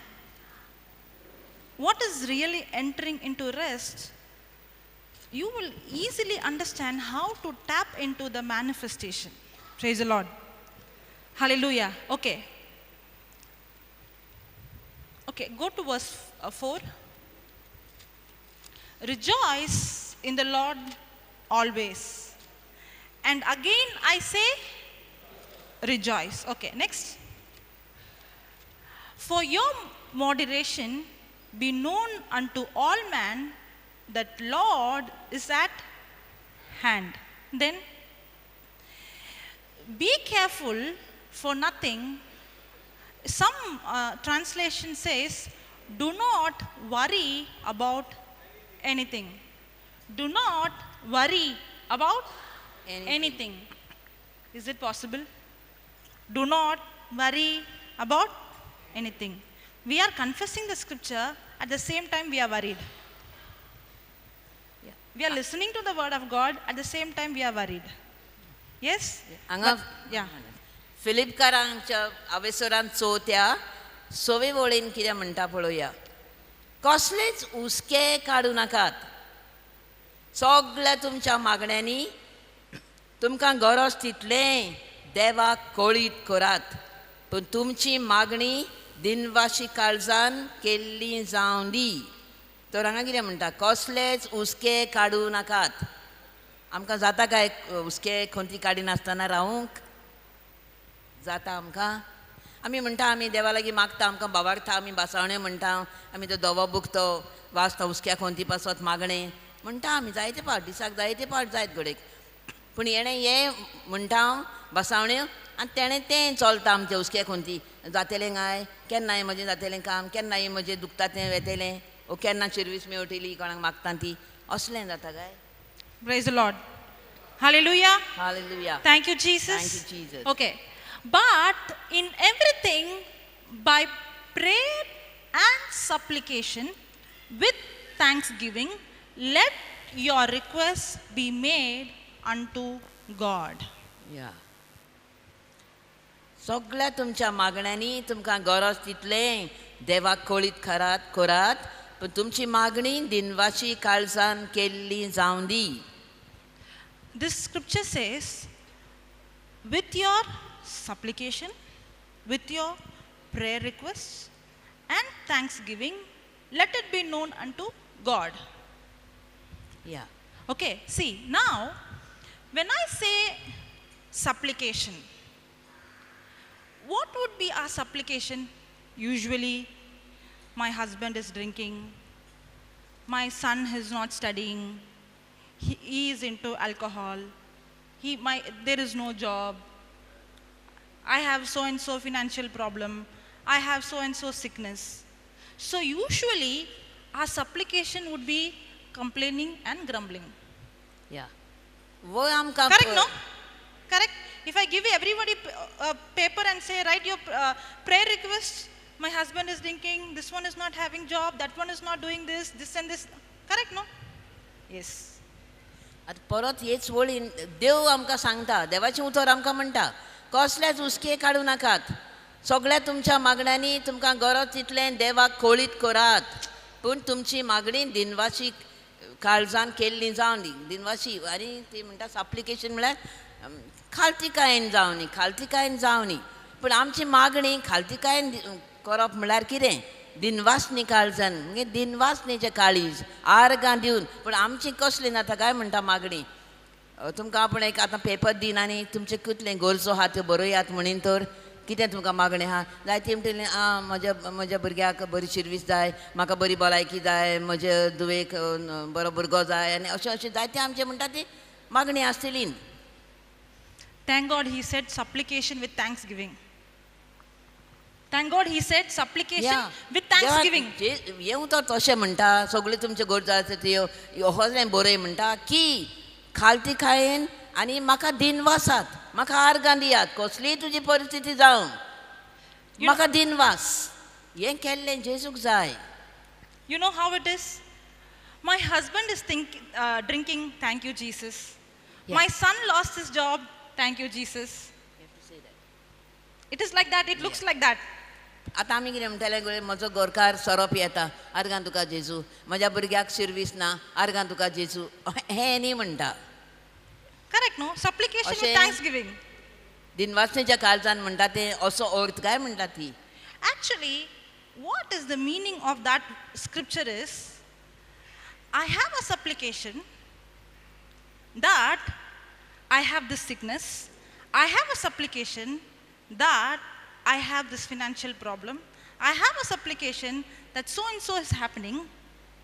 what is really entering into rest, you will easily understand how to tap into the manifestation. Praise the Lord. Hallelujah. Okay. Okay, go to verse 4. Rejoice in the Lord always. And again I say, rejoice. Okay, next. For your moderation be known unto all men that Lord is at hand. Then, be careful for nothing. Some translation says, do not worry about anything. Do not worry about anything. Is it possible? Do not worry about anything. We are confessing the scripture, at the same time we are worried. Yeah. We are listening to the word of God, at the same time we are worried. Yes? हांगा Yeah. फिलिपकारांच्या आवेसरान चवथ्या सवे वळीन कितें म्हणटा पळोवया. कसलेच हुस्के काडूं नाकात, सगळ्या तुमच्या मागण्यांनी तुमकां गरज तितलें देवाक कळीत करात, पूण तुमची मागणी दिनवाशी काळजान केल्ली जावं दी. तर हांगा कितें म्हणटा, कसलेच हुस्के काडूं नाकात. आमकां जाता काय हुस्के खंती काडिनासतना रावूंक? जाता आमकां? आमी म्हणटा आमी देवा लागीं मागता, आमकां बाबार्था, आमी भासावणें म्हणटा, आमी तो धवो बुकतो वाचता हुस्क्या खंती पासत मागणें म्हणटा आमी जायते पावट, दिसाक जायते पावट जायत घडयेक. पूण हेणें हें म्हणटा हांव भासावण्यो आनी तेणें तें चलता आमचें हुस्क्या खंती. जातलें काय केन्नाय म्हजें जातलें काम, केन्नाय म्हजें दुखता तें वेतलें, ओ केन्ना शिरवीस मेळटली कोणाक मागता ती, असलें जाता काय? Praise the Lord. Hallelujah. Hallelujah. Thank you, Jesus. Thank you, Jesus. Okay. But in everything, by prayer and supplication, with thanksgiving, let your requests be made unto God. Yeah. सगळ्या तुमच्या मागण्यांनी तुमकां गरज तितलें देवाक कळीत करात करात, पूण तुमची मागणी दिनवाशी काळजान केल्ली जावं दी. This scripture says, with your supplication, with your prayer requests and thanksgiving, let it be known unto God. Yeah. Okay, see, now, when I say supplication, what would be our supplication? Usually, my husband is drinking, my son is not studying, he is into alcohol, there is no job, I have so-and-so financial problem, I have so-and-so sickness. So usually, our supplication would be complaining and grumbling. Yeah. Correct, no? Correct? If I give everybody a paper and say, write your prayer request, my husband is drinking, this one is not having job, that one is not doing this, this and this. Correct, no? Yes. आतां परत हेच वळीन देव आमकां सांगता, देवाचें उतर आमकां म्हणटा, कसल्याच हुस्के काडूं नाकात, सगळ्या तुमच्या मागण्यांनी तुमकां गरज तितलें देवाक कळीत करात, पूण तुमची मागणी दिनवाशी काळजान केल्ली जावं दी, दिनवाशी. आनी ती म्हणटा सप्लिकेशन म्हळ्यार खालतिकायेन जावं न्ही, खालतिकायेन जावं न्ही. पूण आमची मागणी खालतिकायेन करप म्हळ्यार कितें? दिनवासनी काळजान, म्हणजे दिनवासनीचें काळीज आर्गां दिवन. पूण आमची कसली जाता काय म्हणटा मागणी, तुमकां आपूण एक आतां पेपर दिन आनी तुमचें कितलें गरजो आहा त्यो बरयात म्हणीन तर कितें तुमकां मागणें आहा जाय ती म्हणटली, आं म्हज्या भुरग्याक बरी शिरवीस जाय, म्हाका बरी भलायकी जाय, म्हजे धुवेक बरो भुरगो जाय, आनी अशें अशें जायते आमचें म्हणटा ती मागणी आसतली. Thank God he said supplication with thanksgiving. Thank God he said supplication with thanksgiving. येवं तर तशें म्हणटा, सगळें तुमच्यो गरजो आसा त्यो असलें बरय म्हणटा की खालतिकायेन आनी म्हाका दिनवासात, म्हाका आर्गां दियात, कसलीय तुजी परिस्थिती जावं म्हाका दिनवास. हें केल्लें जेजूक जाय. You know how it is? My husband is drinking, thank you Jesus. My son lost his job, thank you Jesus. You have to say that. It is like that, it looks like that. आतां आमी कितें म्हणटाले, गो म्हजो घरकार सोरो पियेता, आर्गां तुका जेजू, म्हज्या भुरग्याक शिरवीस ना, आर्गां तुका जेजू, हें न्ही म्हणटा. Correct, no? Supplication with thanksgiving. दिनवासनेच्या काळजान म्हणटा तें असो अर्थ काय म्हणटा ती. Actually, what is the meaning of that scripture is, I have a supplication that I have this sickness, I have a supplication that I have this financial problem, I have a supplication that so and so is happening,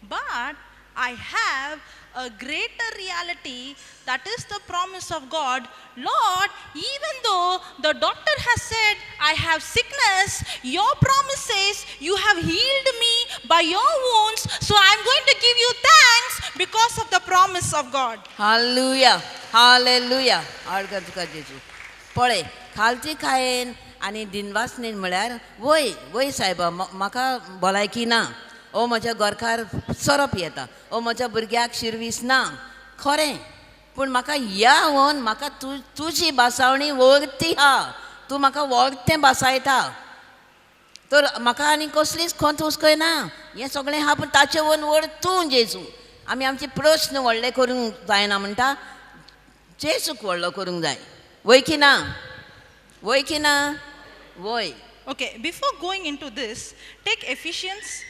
but I have a greater reality, that is the promise of God. Lord, even though the doctor has said I have sickness, your promise says you have healed me by your wounds, so I am going to give you thanks because of the promise of God. Hallelujah, hallelujah. आर्गां तुका जेजू. पळय, खालतिकायेन आनी दिनवासनेन म्हळ्यार वय वय सायबा, म्हाका भलायकी ना, ओ म्हज्या घरकार सोरो पियेता, ओ म्हज्या भुरग्याक शिरवीस ना, खरें, पूण म्हाका ह्या वोन म्हाका तुजी भासावणी वरती आहा, तूं म्हाका वरतें भासायता, तर म्हाका आनी कसलीच खंत हुस्को ना, हें सगळें आहा, पूण ताचे वोन व्हड तूं जेजू. आमी आमचे प्रस्न व्हडले करूंक जायना म्हणटा, जेजूक व्हडलो करूंक जाय. वय की ना? वय की ना? वय. Okay, before going into this, take Ephesians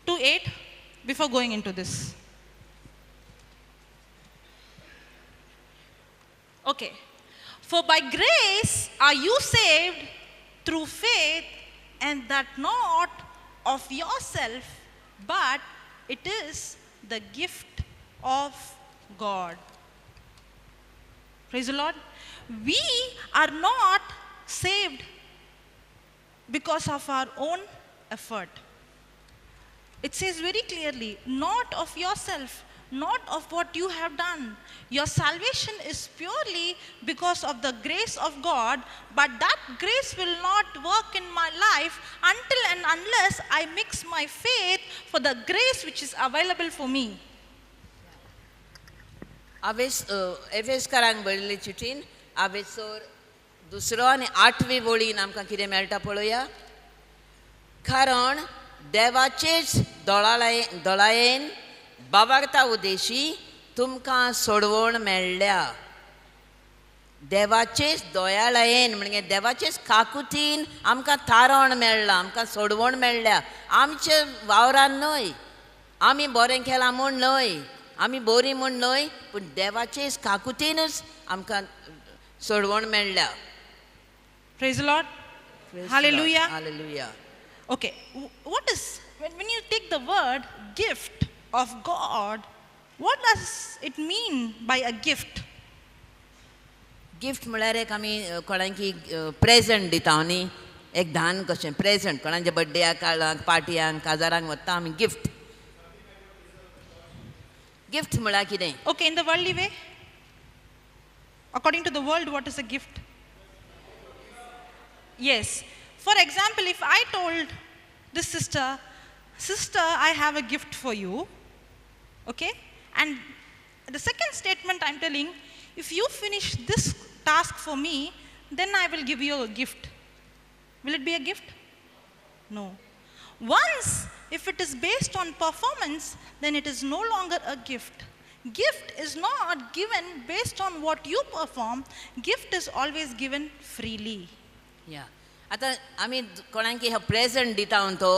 2:8 before going into this. Okay. For by grace are you saved through faith, and that not of yourself, but it is the gift of God. Praise the Lord. We are not saved because of our own effort. It says very clearly, not of yourself, not of what you have done. Your salvation is purely because of the grace of God, but that grace will not work in my life until and unless I mix my faith for the grace which is available for me. एफेसकारांक बरयल्ले चिठीन आवेसर दुसरो आनी आठवी वळीन आमकां कितें मेळटा पळोवया. कारण देवाचेच दोळायेन बाबार्ता उदेशी तुमकां सोडवण मेळ्ळ्या. देवाचेच दयाळायेन म्हणजे देवाचेच काकुतीन आमकां तारण मेळ्ळां, आमकां सोडवण मेळ्ळ्या. आमचे वावरान न्हय, आमी बरें केलां म्हूण न्हय, आमी बरीं म्हूण न्हय, पूण देवाचेच काकुतीनूच आमकां सोडवण मेळ्ळ्या. Praise the Lord. Hallelujah. Hallelujah. Okay, what is, when you take the word gift of God, what does it mean by a gift? Gift म्हळ्यार एक आमी कोणाकी प्रेजंट दिता न्ही, एक दान कशें प्रेजंट. कोणाच्या बड्डेयाक, पार्टयांक, काजारांक वता आमी गिफ्ट. गिफ्ट म्हळ्यार कितें? Okay, in the worldly way, according to the world, what is a gift? Yes. For example, if I told this sister, sister, I have a gift for you, okay? And the second statement I'm telling, if you finish this task for me, then I will give you a gift. Will it be a gift? No. Once, if it is based on performance, then it is no longer a gift. Gift is not given based on what you perform. Gift is always given freely. Yeah. आतां आमी कोणाक हो present दिता तो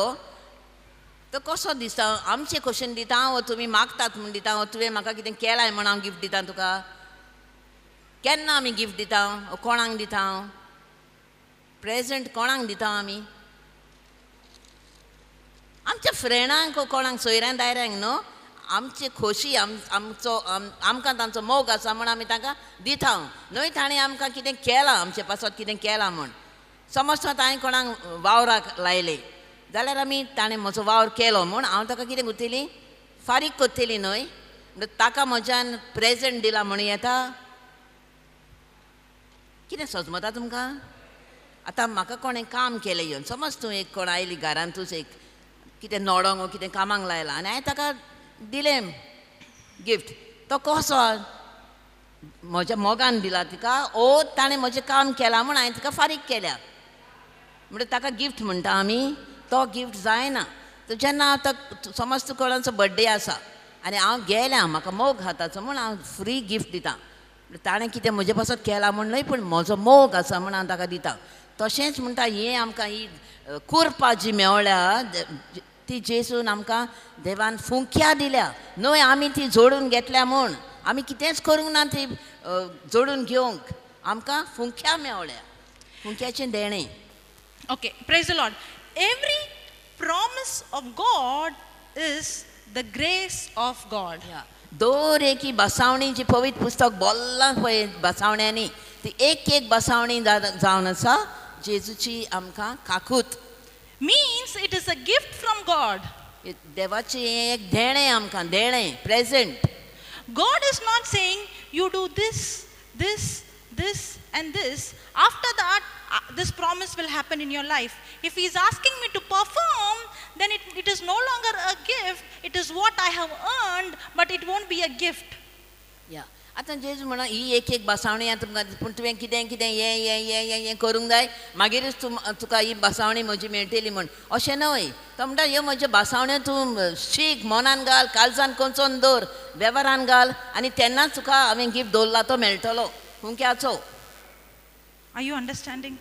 तो कसो दिसता? आमचे क्वेश्चन दिता वो तुमी मागतात म्हूण दिता, वो तुवें म्हाका कितें केलां म्हूण हांव गिफ्ट दिता तुका? केन्ना आमी गिफ्ट दिता? कोणाक दिता? प्रेजंट कोणाक दिता आमी? आमच्या फ्रेंडांक, कोणाक सोयऱ्यां दायऱ्यांक न्हू. आमची खोशी, आमचो आमकां तांचो मोग आसा म्हूण आमी तांकां दिता न्हय. ताणें आमकां कितें केलां, आमचे पासत कितें केलां म्हूण. समज हांवें कोणाक वावराक लायलें जाल्यार आमी ताणें म्हजो वावर केलो म्हूण हांव ताका कितें करतली? फारीक करतली न्हय. म्हणटा ताका म्हज्यान प्रेजंट दिला म्हणूं येता? कितें सजमता तुमकां? आतां म्हाका कोणें काम केलें येवन, समज तूं एक कोण आयली घरांतूच एक कितें नडोंक वो कितें कामाक लायलां आनी हांवें ताका दिलें गिफ्ट, तो कसो म्हज्या मोगान दिला तिका, ओ ताणें म्हजें काम केलां म्हूण हांवें तिका फारीक केल्या, म्हणटा ताका गिफ्ट म्हणटा आमी? तो गिफ्ट जायना. तर जेन्ना आतां समज तूं कोणाचो बड्डे आसा आनी हांव गेलें, म्हाका मोग आहा ताचो म्हूण हांव फ्री गिफ्ट दिता, ताणें कितें म्हजे पासत केलां म्हूण न्हय, पूण म्हजो मोग आसा म्हूण हांव ताका दिता. तशेंच म्हणटा हें आमकां ही कुरपा जी मेवळ्या ती जेसून आमकां देवान फुंक्या दिल्या न्हय, आमी ती जोडून घेतल्या म्हूण. आमी कितेंच करूंक ना ती जोडून घेवंक, आमकां फुंक्या मेवळ्या, फुंक्याचें देणें. Okay, praise the Lord. Every promise of God is the grace of God. दर एकी बसावणी जी पवित्र पुस्तक बोल्लां पळय बसावण्यांनी, ती एक एक बसावणी जावन आसा जेजूची आमकां काकूत. Means it is a gift from God. देवाचें एक देणें आमकां, देणें, present. God is not saying you do this, this, this and this. After that, this promise will happen in your life. If he is asking me to perform, then it is no longer a gift. It is what I have earned, but it won't be a gift. Yeah. आतां जेजू म्हणा ही एक एक बसावणी तुमकां, पूण तुवें कितें कितें हें हें हें हें हें करूंक जाय, मागीरच तूं तुका ही बसावणी म्हजी मेळटली म्हूण, अशें न्हय. तो म्हणटा ह्यो म्हज्यो बसावण्यो तूं शीक, मनान घाल, काळजान कोंचोन दवर, वेव्हारान घाल, आनी तेन्नाच तुका हांवें गिफ्ट दवरला तो मेळटलो फुंक्याचो. Are you understanding?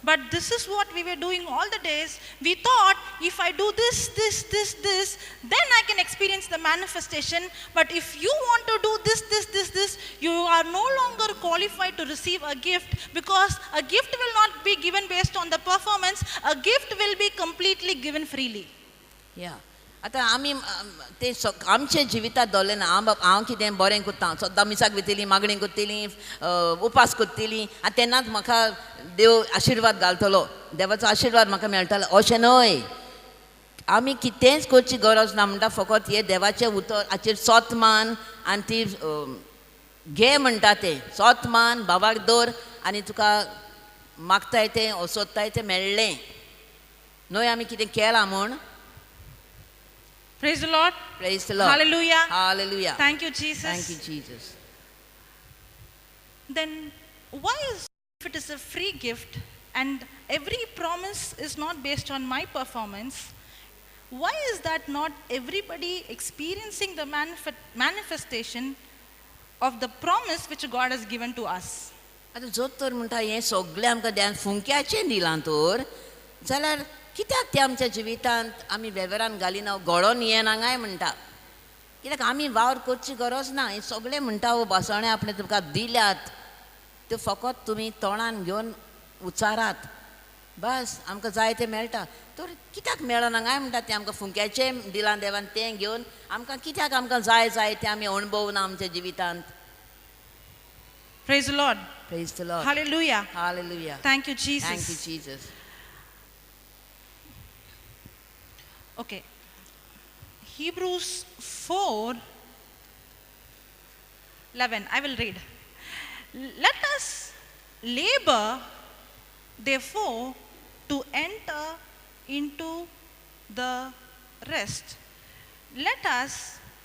But this is what we were doing all the days. We thought if I do this, this, this, this, then I can experience the manifestation. But if you want to do this, this, this, this, you are no longer qualified to receive a gift, because a gift will not be given based on the performance. A gift will be completely given freely. Yeah. आतां आमी ते आमच्या जिवितांत दवरलें ना. हांव कितें बरें करता, सद्दां मिसाक वयतली, मागणी करतली, उपास करतली, आनी तेन्नाच म्हाका देव आशिर्वाद घालतलो, देवाचो आशिर्वाद म्हाका मेळटलो, अशें न्हय. आमी कितेंच करची गरज ना. म्हणटा फकत हें देवाचें उतर हाचेर सोत मान आनी ती घे म्हणटा तें सोत मान, बाबाक दवर आनी तुका मागताय तें सोदताय तें मेळ्ळें न्हय. आमी कितें केलां म्हूण. Praise the Lord. Praise the Lord. Hallelujah. Hallelujah. Thank you, Jesus. Thank you, Jesus. Then why is, if it is a free gift and every promise is not based on my performance, why is that not everybody experiencing the manifestation of the promise which God has given to us? आतां जोत तर म्हणटा हें सगळें आमकां देवान फुंक्याचें दिलां तर जाल्यार कित्याक तें आमच्या जिवितांत आमी वेव्हारान घालिना, घडोवन येना काय म्हणटा. कित्याक आमी वावर करची गरज ना. हें सगळें म्हणटा हो बसवणें आपणें तुमकां दिल्यात त्यो फकत तुमी तोंडान घेवन उच्चारात, बस आमकां जाय तें मेळटा. तर कित्याक मेळना काय म्हणटा तें आमकां फुंक्याचें दिलां देवान तें घेवन आमकां कित्याक आमकां जाय जाय तें आमी अणभवना आमच्या जिवितांत. Praise the Lord. Praise the Lord. Hallelujah. Hallelujah. Thank you, Jesus. Thank you, Jesus. Okay. Hebrews 4:11. I will read. Let us labor, therefore, to enter into the rest. Let us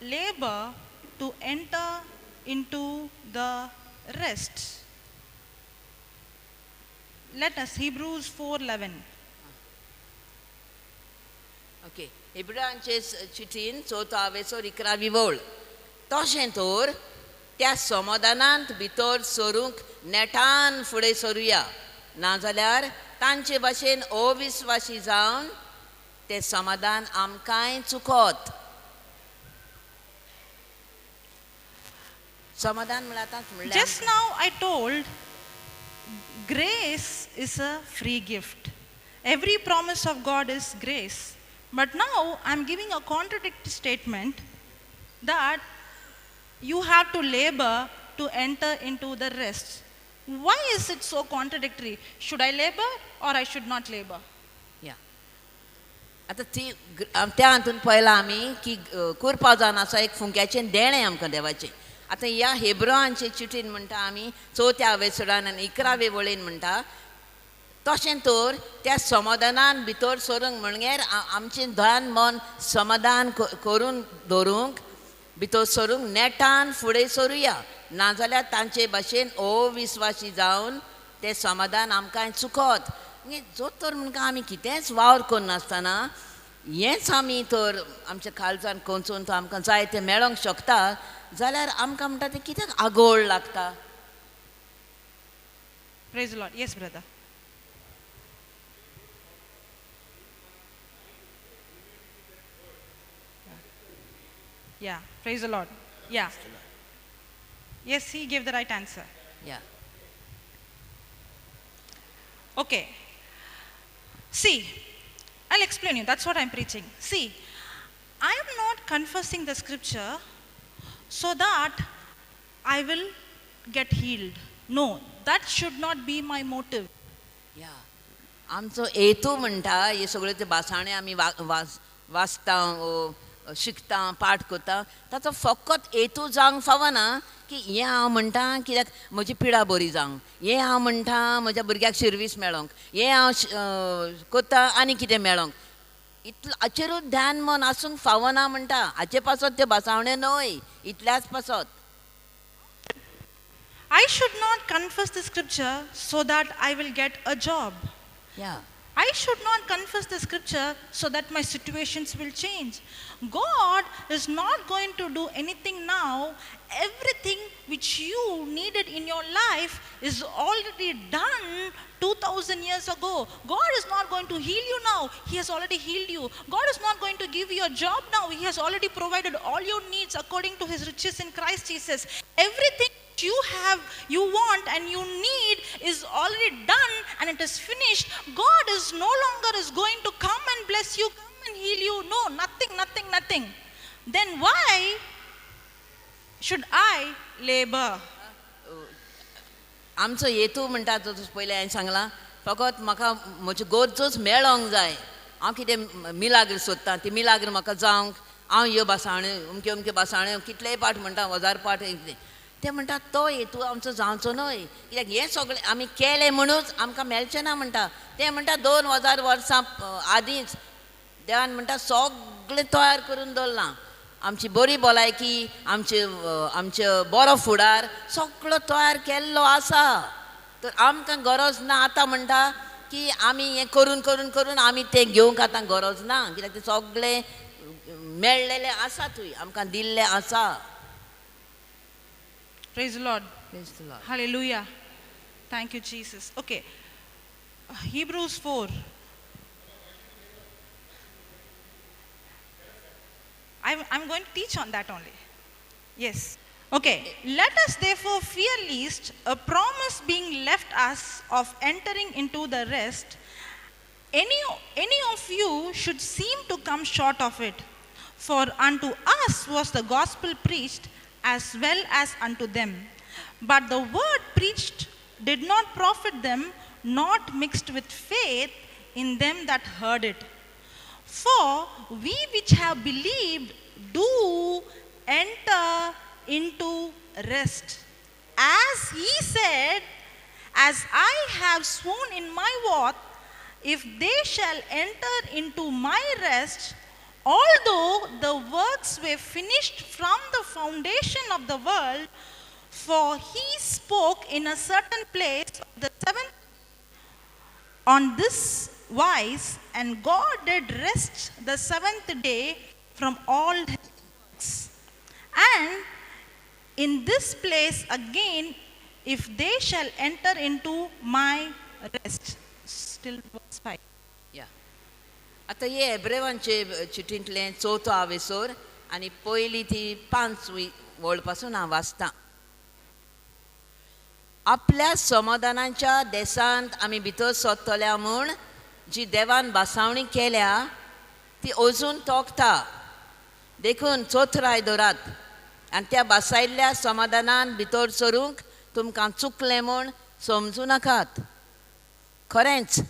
labor to enter into the rest. Let us, Hebrews 4:11. Okay. हेब्रांचे चिठीन चवथो आवेसोर 11वी वळ. तशें तर त्या समाधानांत भितर सरूंक नेटान फुडें सरुया, नाजाल्यार तांचे भाशेन अविस्वासी जावन तें समाधान आमकांय चुकत. समाधान म्हळ्यार आतांच म्हणलें. Just now I told, grace is a free gift. Every promise of God is grace. But now I am giving a contradictory statement that you have to labor to enter into the rest. Why is it so contradictory? Should I labor or I should not labor? Yeah. आतां ती त्या हातून पळयलां आमी की कुरपा जावन आसा एक फुंक्याचें देणें आमकां देवाचें. आतां ह्या हेब्रांचे चिठीन म्हणटा आमी चवथ्या वेसरान आनी 11वे वळीन म्हणटा तशें तर त्या समाधानान भितर सरूंक म्हणल्यार आमचें ध्यान मन समाधान करून दवरूंक भितर सरूंक नेटान फुडें सरुया, नाजाल्यार तांचे भाशेन अविस्वासी जावन तें समाधान आमकां चुकत. जो तर म्हणटा आमी कितेंच वावर करनासतना हेंच आमी तर आमच्या काळजान कोंचून तो आमकां जाय तें मेळोंक शकता जाल्यार आमकां म्हणटा तें कित्याक आगोळ लागता. Praise the Lord. Yes, brother. Yeah, praise the Lord. Yeah. Yes, he gave the right answer. Yeah. Okay. See, I'll explain you. That's what I'm preaching. See, I am not confessing the scripture so that I will get healed. No, that should not be my motive. Yeah. आमचो हेतू म्हणटा हे सगळे ते भासाणे आमी वाचता, शिकता, पाठ करता, ताचो फकत हेतू जावंक फावना की हें हांव म्हणटा कित्याक म्हजी पिडा बरी जावंक, हें हांव म्हणटा म्हज्या भुरग्याक शिर्वीस मेळोंक, हें हांव करता आनी कितें मेळोंक, इतलो हाचेरूच ध्यान मन आसूंक फावना म्हणटा. हाचे पासत त्यो भासावण्यो न्हय, इतल्याच पासत. I should not confess the scripture so that I will get a job. Yeah. I should not confess the scripture so that my situations will change. God is not going to do anything now. Everything which you needed in your life is already done 2000 years ago. God is not going to heal you now. He has already healed you. God is not going to give you a job now. He has already provided all your needs according to his riches in Christ Jesus. Everything you have, you want and you need is already done and it is finished. God is no longer is going to come and bless you, come and heal you. No, nothing, nothing, nothing. Then why should I labor? आमचो हेतू म्हणटा तो पयलें हांवें सांगलां, फकत म्हाका म्हज्यो गरजोच मेळोंक जाय. हांव कितें मिलाग्र सोदतां, ती मिलाग्र म्हाका जावंक हांव ह्यो भासाण्यो अमक्यो अमक्यो भासाण्यो कितलेय पाठ म्हणटा, 1000 पाठ कितें ते म्हणटा, तो हेतू आमचो जावचो न्हय. कित्याक हें सगळें आमी केलें म्हणूच आमकां मेळचें ना म्हणटा. ते म्हणटा 2000 वर्सां आदींच देवान म्हणटा सगळें तयार करून दवरलां, आमची बरी भलायकी, आमचे आमचे बरो फुडार सगळो तयार केल्लो आसा. तर आमकां गरज ना आतां म्हणटा की आमी हें करून करून करून आमी तें घेवंक आतां गरज ना, कित्याक तें सगळें मेळ्ळेलें आसा, थंय आमकां दिल्लें आसा. Praise the Lord. Praise the Lord. Hallelujah. Thank you, Jesus. Okay. Hebrews 4. I'm going to teach on that only. Yes. Okay. Let us therefore fear lest a promise being left us of entering into the rest, any of you should seem to come short of it. For unto us was the gospel preached as well as unto them. But the word preached did not profit them, not mixed with faith in them that heard it. For we which have believed do enter into rest. As he said, as I have sworn in my wrath, if they shall enter into my rest, although the works were finished from the foundation of the world, for he spoke in a certain place of the seventh on this wise, and God did rest the seventh day from all his works. And in this place again, if they shall enter into my rest. Still verse 5. Yeah. आतां हे एब्रेवांचे चिटींतलें चवथो आवेसोर आनी पयली ती 5 वळ पासून हांव वाचतां. आपल्या समाधानाच्या देशांत आमी भितर सोदतल्या म्हूण जी देवान भासावणी केल्या ती अजून तोखता. देखून चोथराय दवरात आनी त्या भासायल्ल्या समाधानान भितर सरूंक तुमकां चुकलें म्हूण समजूं नाकात. खरेंच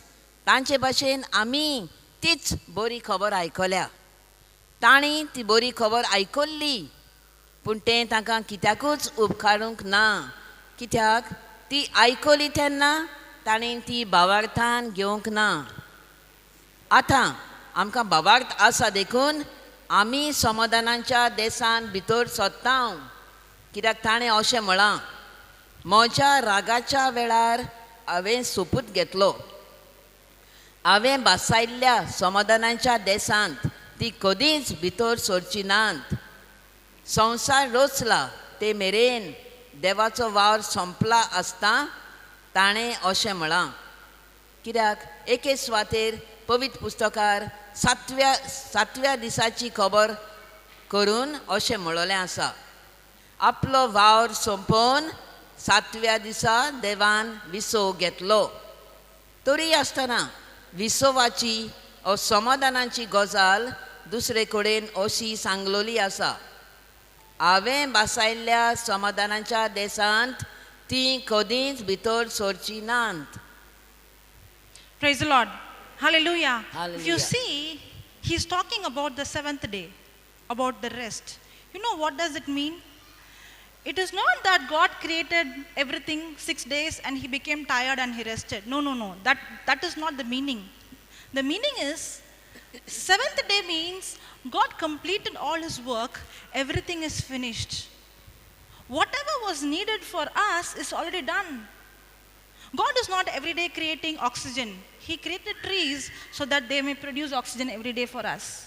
तांचे भाशेन आमी तीच बरी खबर आयकल्या. तांणी ती बरी खबर आयकल्ली पूण तें तांकां कित्याकूच उपकारूंक ना. कित्याक ती आयकली तेन्ना तांणी ती भावार्थान घेवंक ना. आतां आमकां भावार्थ आसा देखून आमी समाधानाच्या देशान भितर सोदता. कित्याक ताणें अशें म्हळां, म्हज्या रागाच्या वेळार हांवें सोपूत घेतलो, हांवें भासायल्ल्या समाधानाच्या देशांत ती कदींच भितर सरची नात. संवसार रचला ते मेरेन देवाचो वावर सोंपला आसता ताणें अशें म्हळां. कित्याक एके सुवातेर पवित्र पुस्तकार सातव्या दिसाची खबर करून अशें म्हणलेलें आसा, आपलो वावर सोंपोवन सातव्या दिसा देवान विसव घेतलो. तरी आसतना विसवाची ओ समाधानाची गजाल दुसरे कडेन अशी सांगलोली आसा, हांवें भासायल्ल्या समाधानाच्या देशांत ती कदींच भितर सरची नात. Praise the Lord. Hallelujah. Hallelujah. If you see, he's talking about the seventh day, about the rest. You know what does it mean? It is not that God created everything 6 days and he became tired and he rested. No, no, no. That is not the meaning. The meaning is, seventh day means God completed all his work, everything is finished. Whatever was needed for us is already done. God is not every day creating oxygen. He created trees so that they may produce oxygen every day for us.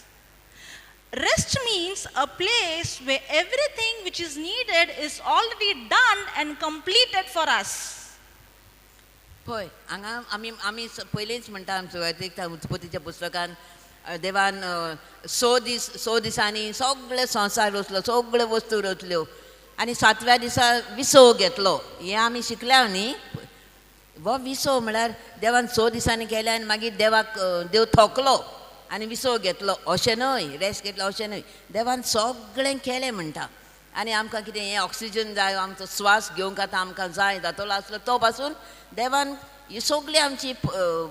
Rest means a place where everything which is needed is already done and completed for us. पळय हांगा आमी आमी पयलींच म्हणटा सुरवातेक उत्पत्तीच्या पुस्तकान देवान 6 दिसांनी सगळे संवसार रचलो, सगळ्यो वस्तू रचल्यो आनी सातव्या दिसा विसव घेतलो. हें आमी शिकल्या न्ही. हो विसव म्हळ्यार देवान 6 दिसांनी केलें आनी मागीर देवाक देव थकलो आनी विसव घेतलो अशें न्हय, रेस्ट घेतलो अशें न्हय. देवान सगळें केलें म्हणटा. आनी आमकां कितें हें ऑक्सिजन जाय, आमचो स्वास घेवंक आतां आमकां जाय जातलो आसलो तो पासून देवान ही सगळी आमची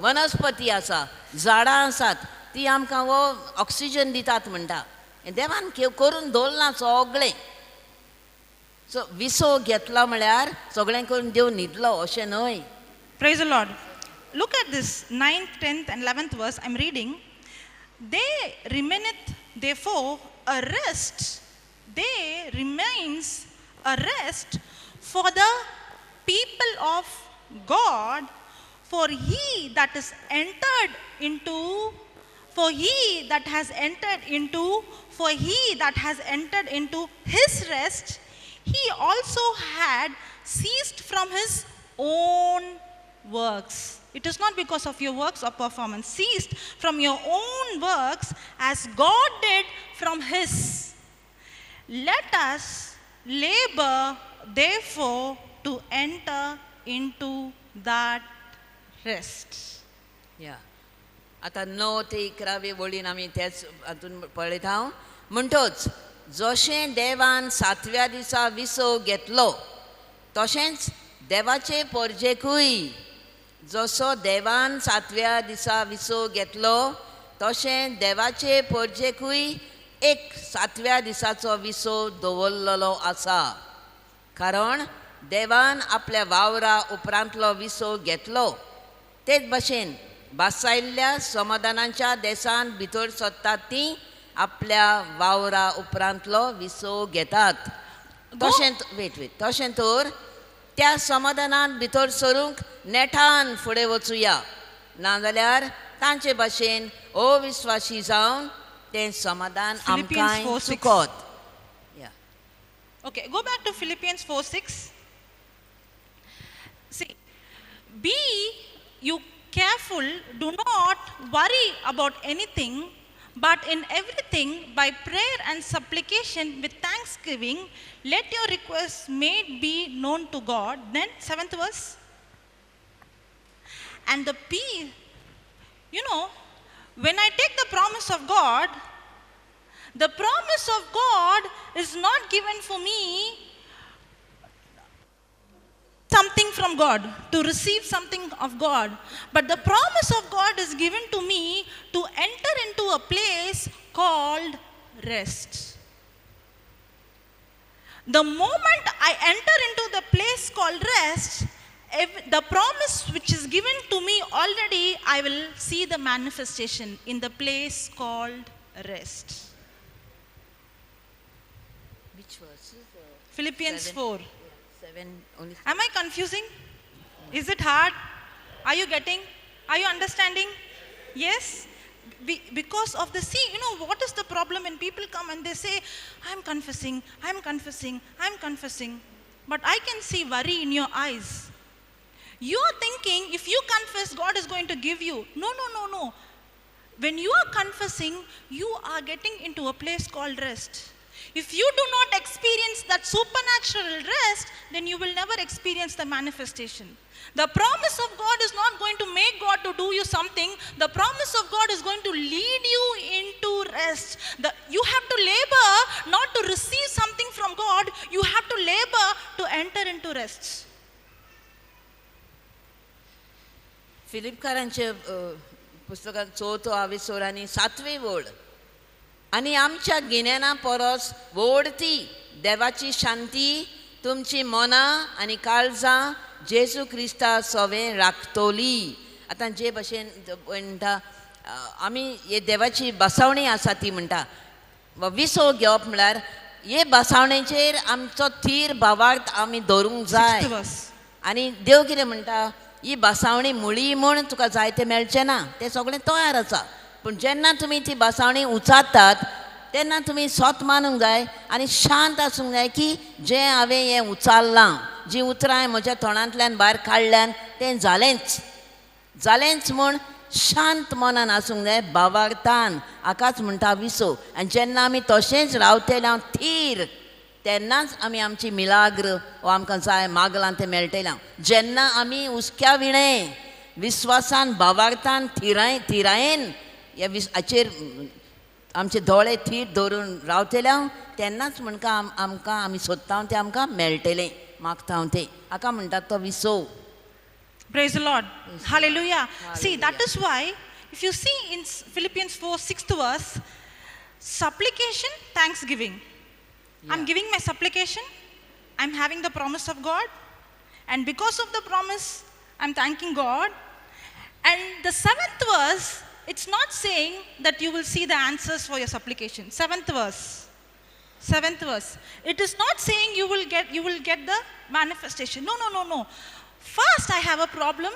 वनस्पती आसा, झाडां आसात ती आमकां हो ऑक्सिजन दितात म्हणटा. देवान करून दवरलां सगळें. सो विसव घेतला म्हळ्यार सगळें करून देव न्हिदलो अशें न्हय. Praise the Lord. Look at this 9th, 10th and 11th verse I am reading. There remaineth therefore a rest, there remains a rest for the people of God, for he that is entered into, for he that has entered into, for he that has entered into his rest, he also had ceased from his own works. It is not because of your works or performance. Ceased from your own works as God did from his. Let us labor therefore to enter into that rest. या आतां 9 ते 11 वळीन आमी तेच हातून पळयता हांव. म्हणटोच जशें देवान 7व्या दिसा विसव घेतलो तशेंच देवाचे परजेकूय जसो देवान 7व्या दिसा विसव घेतलो तशें देवाचे परजेकूय एक 7व्या दिसाचो विसव दवरलेलो आसा. कारण देवान आपल्या वावरा उपरांतलो विसव घेतलो. तेच भशेन भासायल्ल्या समाधानाच्या देसान भितर सरतात ती आपल्या वावरा उपरांतलो विसव घेतात. तशें वेट वेट तशें तर त्या समाधानान भितर सरूंक नेटान फुडें वचुया, नाजाल्यार तांचे भाशेन अविस्वासी जावन तें समाधान आमकां चुकत. Okay, go back to Philippians 4:6. See, be you careful, do not worry about anything, but in everything by prayer and supplication with thanksgiving, let your requests made be known to God. Then 7th verse. And the peace, you know, when I take the promise of God, the promise of God is not given for me something from God, to receive something of God. But the promise of God is given to me to enter into a place called rest. The moment I enter into the place called rest, the promise which is given to me already, I will see the manifestation in the place called rest. Which verse is Philippians 4. 7 only. Am I confusing? Is it hard? Are you getting? Are you understanding? Yes? Because of the see, you know, what is the problem when people come and they say, I'm confessing, I'm confessing, I'm confessing. But I can see worry in your eyes. You are thinking, if you confess, God is going to give you. No, no, no, no. When you are confessing, you are getting into a place called rest. If you do not experience that supernatural rest, then you will never experience the manifestation. The promise of God is not going to make God to do you something. The promise of God is going to lead you into rest. You have to labor not to receive something from God. You have to labor to enter into rest. फिलिपकारांचे पुस्तकात 4 आविसोर आनी 7वी वळ. आनी आमच्या गिन्याना परस व्हड ती देवाची शांती तुमची मनां आनी काळजां जेजू क्रिस्ता सवें राखतली. आतां जे भशेन म्हणटा आमी हे देवाची बसावणी आसा ती म्हणटा विसव घेवप म्हळ्यार हे बसावणेचेर आमचो थीर भावार्थ आमी दवरूंक जाय. आनी देव कितें म्हणटा, ही बसावणी मुळी म्हूण तुका जाय तें मेळचें ना, तें सगळें तयार आसा. पूण जेन्ना तुमी ती बसावणी उचारतात तेन्ना तुमी स्वत मानूंक जाय आनी शांत आसूंक जाय की जें हांवें हें उचारलां, जीं उतरां म्हज्या तोंडांतल्यान भायर काडल्यान तें जालेंच जालेंच म्हूण शांत मनान आसूंक जाय, भावार्थान. हाकाच म्हणटा विसव. आनी जेन्ना आमी तशेंच रावतले थीर तेन्नाच आमी आमची मिलाग्र वो आमकां जाय मागलां तें मेळटलें. जेन्ना आमी हुस्क्या विणें विस्वासान भावार्थान थिरायेन ह्या हाचेर आमचे दोळे थीर दवरून रावतले तेन्नाच म्हणका आमकां आमी सोदता तें आमकां मेळटलें, मागता तें. हाका म्हणटात तो विसव. Praise the Lord. Hallelujah. See, that is why if you see in Philippians 4, 6th verse, supplication, thanksgiving. Yeah. I'm giving my supplication, I'm having the promise of God, and because of the promise, I'm thanking God. And the 7th verse, it's not saying that you will see the answers for your supplication. 7th verse. 7th verse. It is not saying you will get the manifestation. No, no, no, no. First, I have a problem.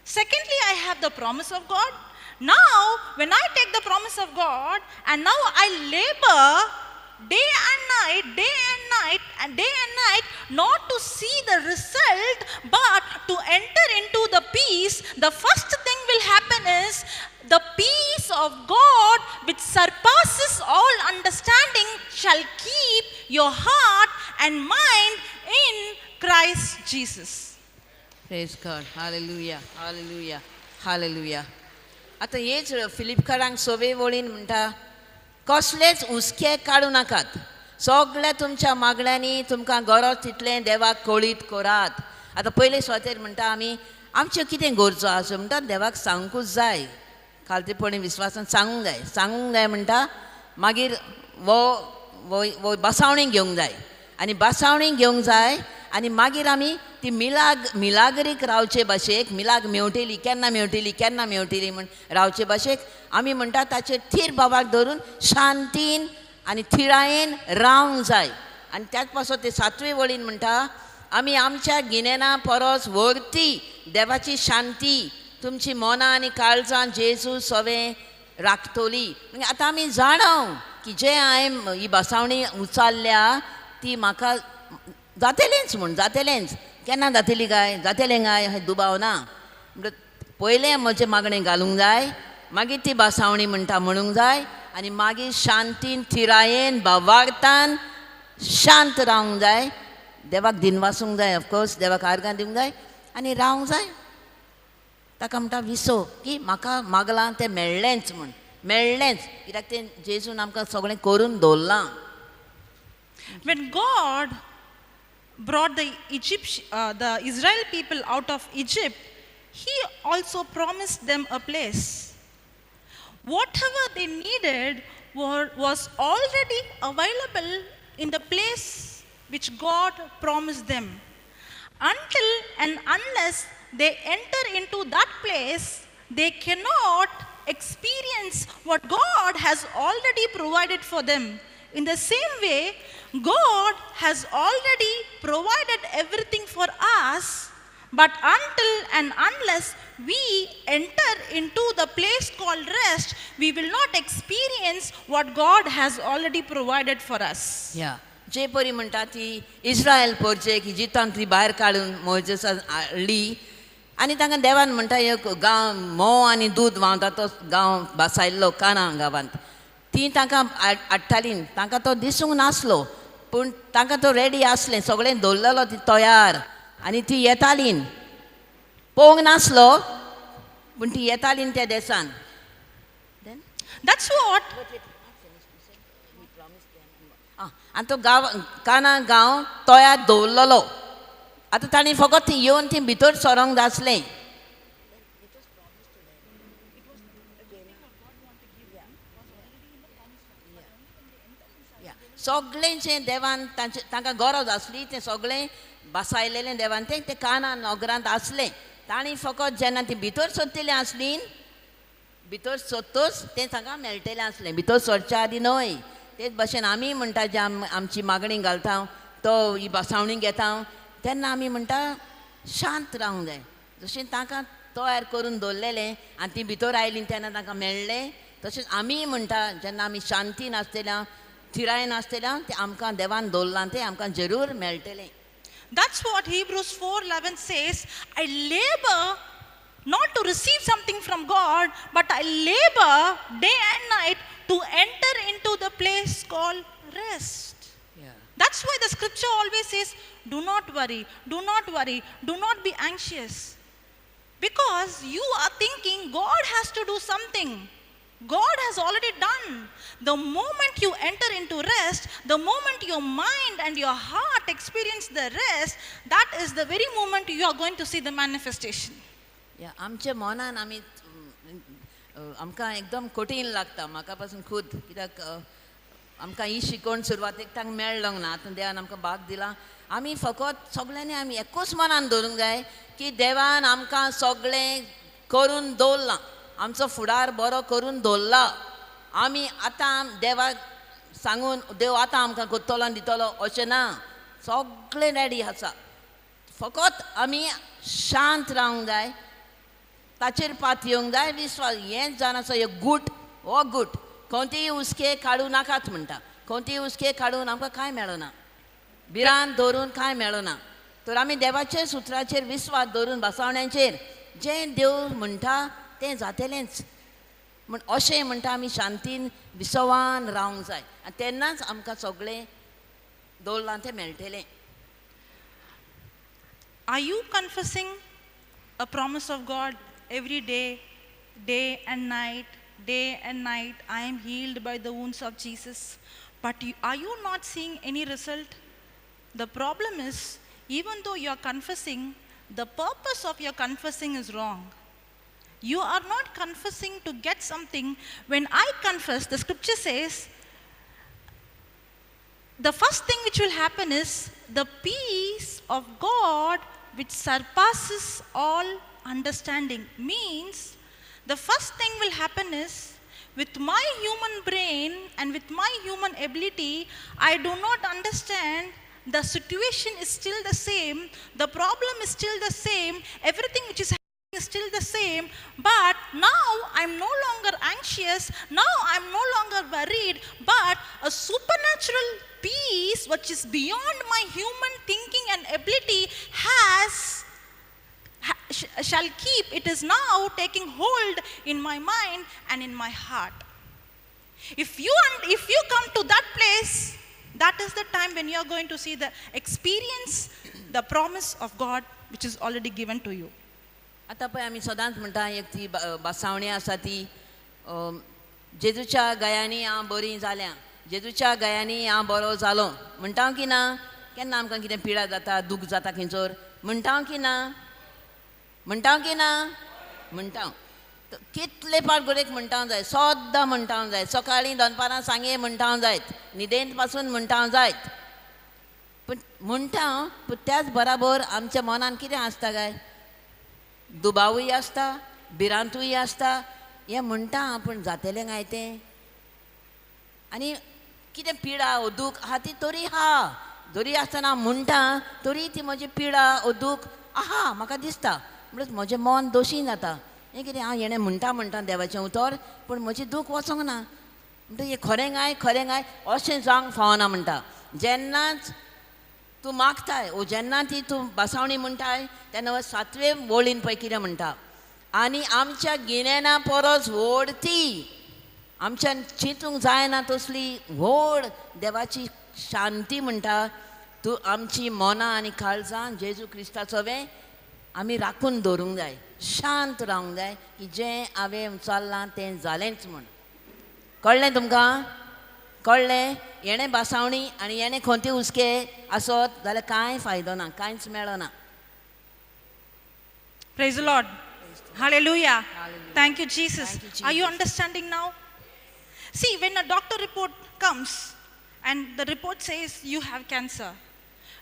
Secondly, I have the promise of God. Now, when I take the promise of God, and now I labor day and night, day and night, and day and night, not to see the result, but to enter into the peace, the first thing will happen is the peace of God, which surpasses all understanding, shall keep your heart and mind in Christ Jesus. Praise God. Hallelujah. Hallelujah. Hallelujah. आतां हेच फिलिपकारांक सवे वळीन म्हणटा, कसलेच हुस्के काडूं नाकात, सगळ्या तुमच्या मागण्यांनी तुमकां गरज तितलें देवाक कळीत करात. आतां पयले सुवातेर म्हणटा आमी आमच्यो कितें गरजो आसा म्हणटा देवाक सांगूंकूच जाय, खालतेपणी विस्वासान सांगूंक जाय, सांगूंक जाय म्हणटा. मागीर वो वो बसावणी घेवंक जाय आनी बसावणी घेवंक जाय आनी मागीर आमी ती मिलागरीक रावचे भाशेक, मिलाग मेवटेली केन्ना मेवटेली केन्ना मेवटेली म्हण रावचे भाशेक आमी म्हणटा ताचेर थीर बाबाक धरून शांतीन आनी थिरायेन रावंक जाय. आनी त्याच पासत ते सातवे वळीन म्हणटा आमी आमच्या गिन्याना परस व्हरती देवाची शांती तुमची मनां आनी काळजां जेजू सवें राखतली. म्हणजे आतां आमी जाणाव की जे हांवें ही बसावणी उचारल्या ती म्हाका जातलेंच म्हूण, जातलेंच. केन्ना जातली काय, जातलें काय हें दुबाव ना. म्हणटा पयलें म्हजें मागणें घालूंक जाय, मागीर ती बसावणी म्हणटा म्हणूंक जाय आनी मागीर शांतीन थिरायेन भावार्थान शांत रावंक जाय, देवाक दिनवासूंक जाय, ऑफकोर्स देवाक आर्गां दिवंक जाय आनी रावंक जाय. ताका म्हणटा विसो की म्हाका मागलां तें मेळ्ळेंच म्हूण, मेळ्ळेंच, कित्याक तें जेजून आमकां सगळें करून दवरलां. When God brought the Israel people out of Egypt, He also promised them a place. Whatever they needed was already available in the place which God promised them. Until and unless they enter into that place, they cannot experience what God has already provided for them. In the same way, God has already provided everything for us, but until and unless we enter into the place called rest, we will not experience what God has already provided for us. Yeah. जे परी म्हणटा ती इस्रायल पोरचेक इजिप्तांतली भायर काडून मोयजेसान हाडली आनी तांकां देवान म्हणटा एक गांव म्होंव आनी दूद व्हांवता तो गांव बसायल्लो काना गांवांत, ती तांकां हाडटाली. तांकां तो दिसूंक नासलो पूण तांकां तो रेडी आसलें, सगळें दवरलेलो ती तयार आनी ती येताली. पळोवंक नासलो पूण ती येताली त्या देसान. That's what. आनी तो गांव काना गांव तयार दवरलेलो. आतां तांणी फकत थंय येवन ती भितर सरोंक जाय आसलें. सगळें जें देवान तांचे तांकां गरज आसली तें सगळें बसायलेलें देवान तें तें काना नगरांत आसलें. तांणी फकत जेन्ना ती भितर सरतलीं आसलीं, भितर सरतच तें तांकां मेळटलें आसलें, भितर सरच्या आदीं न्हय. तेच भाशेन आमी म्हणटा जे आमची मागणी घालता तो ही बसावणी घेता तेन्ना आमी म्हणटा शांत रावंक जाय. जशें तांकां तयार करून दवरलेलें आनी ती भितर आयलीं तेन्ना तांकां मेळ्ळें, तशेंच आमीय म्हणटा जेन्ना आमी शांती नासतल्या थिराय नासतल्या तें आमकां देवान दवरलां तें आमकां जरूर मेळटलें. That's what Hebrews 4:11 says. I labor not to receive something from God, but I labor day and night to enter into the place called rest. Yeah. That's why the scripture always says, do not worry, do not worry, do not be anxious. Because you are thinking God has to do something. God has already done. The moment you enter into rest, the moment your mind and your heart experience the rest, that is the very moment you are going to see the manifestation. Yeah, आमच्या मनान आमी आमकां एकदम कठीण लागता, म्हाका पासून खूद, कित्याक आमकां ही शिकवण सुरवातेक तांकां मेळ्ळोंक ना. आतां देवान आमकां भाग दिला, आमी फकत सगळ्यांनी आमी एकूच मनान धरूंक जाय की देवान आमकां सगळें करून दवरलां, आमचो फुडार बरो करून दवरला. आमी आतां देवाक सांगून देव आतां आमकां करतलो आनी दितलो अशें ना, सगळें रेडी आसा. फकत आमी शांत रावंक जाय, ताचेर पात येवंक जाय, विस्वास. हेंच जावन आसा एक गूट, हो गूट कोणतीय हुस्के काडूं नाकात म्हणटा. कोणती हुस्के काडून आमकां कांय मेळना, भिरांत दवरून कांय मेळना. तर आमी देवाचे सुत्राचेर विस्वास दवरून बसावण्यांचेर जें देव म्हणटा तें जातलेंच म्हण अशें म्हणटा आमी शांतीन विसवान रावंक जाय आनी तेन्नाच आमकां सगळें दवरलां तें मेळटलें. Are you confessing a promise of God every day, day and night, day and night? I am healed by the wounds of Jesus. But are you not seeing any result? The problem is, even though you are confessing, the purpose of your confessing is wrong. You are not confessing to get something. When I confess, the scripture says, the first thing which will happen is the peace of God which surpasses all understanding. Means the first thing will happen is, with my human brain and with my human ability, I do not understand. The situation is still the same, the problem is still the same, everything which is happening is still the same, but now I'm no longer anxious, now I'm no longer worried, but a supernatural peace which is beyond my human thinking and ability shall keep. It is now taking hold in my mind and in my heart. If you come to that place, that is the time when you are going to see the experience, the promise of God which is already given to you. आतां पळय आमी सदांच म्हणटा एक ती बासावणी आसा ती जेजूच्या गयांनी हांव बरी जाल्या, जेजूच्या गयांनी हांव बरो जालो म्हणटा की ना? केन्ना आमकां कितें पिडा जाता, दूख जाता खंयसर म्हणटा की ना? म्हणटा की ना? म्हणटा. कितले पाट गोरेक म्हणटा जाय, सद्दां म्हणटा जाय, सकाळीं दनपारां सांगे म्हणटा जायत, न्हिदेंत पासून म्हणटा जायत. पूण म्हणटा पूण त्याच बराबर आमच्या मनान कितें आसता काय? दुबावूय आसता, भिरांतूय आसता. हें म्हणटा पूण जातलें काय तें? आनी कितें पिडा ओ दूख आहा ती तरी आहा, जरी आसतना म्हणटा तरी ती म्हजी पिडा ओ दूख आहा म्हाका दिसता. म्हणून म्हजें मन दोशी जाता, हें कितें हांव हेणें म्हणटा म्हणटा देवाचें उतर पूण म्हजें दूख वचोंक ना. म्हणटा हें खरें काय खरें काय अशें जावंक फावना म्हणटा. जेन्नाच तूं मागताय ओ जेन्ना ती तूं बासावणी म्हणटाय तेन्ना सातवे वळीन पळय कितें म्हणटा, आनी आमच्या गिन्याना परस व्हड ती, आमच्यान चिंतूंक जायना तसली व्हड देवाची शांती म्हणटा तूं आमची मनां आनी काळजां जेजू क्रिस्ताचो वे आमी राखून दवरूंक जाय, शांत रावंक जाय की जें हांवें चल्लां तें जालेंच म्हूण. कळ्ळें तुमकां? कळ्ळें? हेणें बासावणी आनी हेणें खंती हुस्के आसत जाल्यार कांय फायदो ना, कांयच मेळना. Praise the Lord. Hallelujah. Thank you, Jesus. Thank you, Jesus. Are you understanding now? See, when a doctor report comes and the report says you have cancer,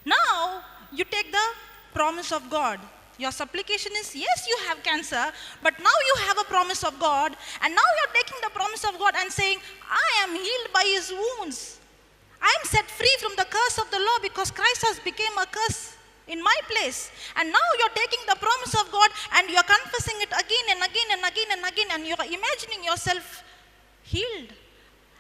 now you take the promise of God. Your supplication is, yes, you have cancer, but now you have a promise of God, and now you are taking the promise of God and saying, I am healed by his wounds. I am set free from the curse of the law because Christ has become a curse in my place. And now you are taking the promise of God and you are confessing it again and again and again and again, and you are imagining yourself healed.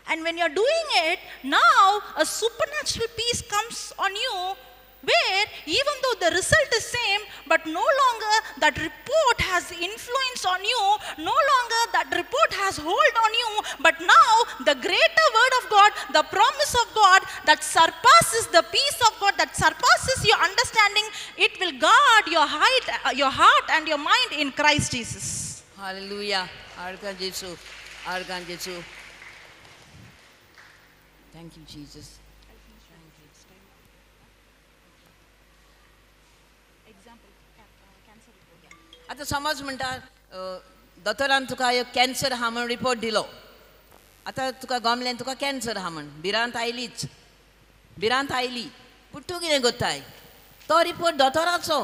And when you are doing it, now a supernatural peace comes on you, where even though the result is same, but no longer that report has influence on you, no longer that report has hold on you, but now the greater word of God, the promise of God that surpasses the peace of God, that surpasses your understanding, it will guard your heart and your mind in Christ Jesus. Hallelujah. Argan Jesu. Argan Jesu. Thank you, Jesus. आतां समज म्हणटा दोतोरान तुका एक cancer आहा म्हण report दिलो, आतां तुका गमलें तुका कॅन्सर आहा म्हण, भिरांत आयलीच, भिरांत आयली, पूण तूं कितें करताय? तो रिपोर्ट दोतोराचो,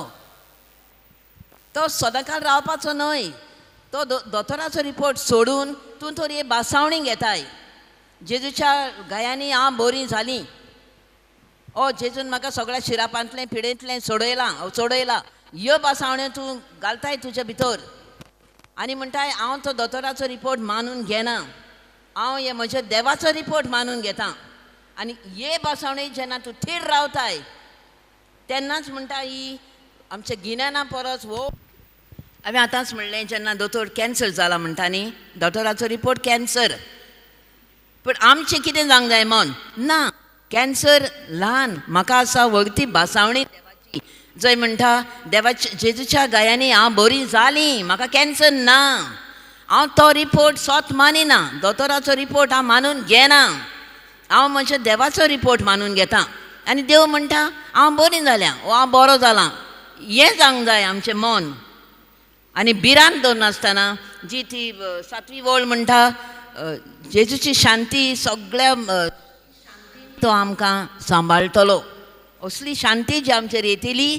तो सदांकाल रावपाचो न्हय. तो दोतोराचो रिपोर्ट सोडून तूं तरी बासावणी घेताय, जेजूच्या गायांनी हांव बरी जाली, ओ जेजून म्हाका सगळ्या शिरापांतलें पिडेंतलें सोडयलां सोडयलां, ह्यो बासावण्यो तूं घालताय तुजे भितर आनी म्हणटाय हांव तो दोतोराचो रिपोर्ट मानून घेना, हांव हे म्हज्या देवाचो रिपोर्ट मानून घेता. आनी हे बसवणे जेन्ना तूं थीर रावताय तेन्नाच म्हणटा ही आमच्या गिन्याना परस हो. हांवें आतांच म्हणलें जेन्ना दोतोर कॅन्सर जाला म्हणटा न्ही, दोतोराचो रिपोर्ट कॅन्सर, पूण आमचें कितें जावंक जाय मन ना, कॅन्सर ल्हान, म्हाका आसा वखदी भासावणी देवाची, जंय म्हणटा देवाच्या जेजूच्या गायांनी हांव बरी जाली, म्हाका कॅन्सर ना. हांव तो रिपोर्ट सोत मानिना, दोतोराचो रिपोर्ट हांव मानून घेना, हांव म्हज्या देवाचो रिपोर्ट मानून घेता. आनी देव म्हणटा हांव बरी जाल्या वो हांव बरो जालां. हें जावंक जाय आमचें मन. आनी भिरांत दवरनासतना जी ती सातवी वळ म्हणटा जेजूची शांती सगळ्या तो आमकां सांबाळटलो. असली शांती जी आमचेर येतली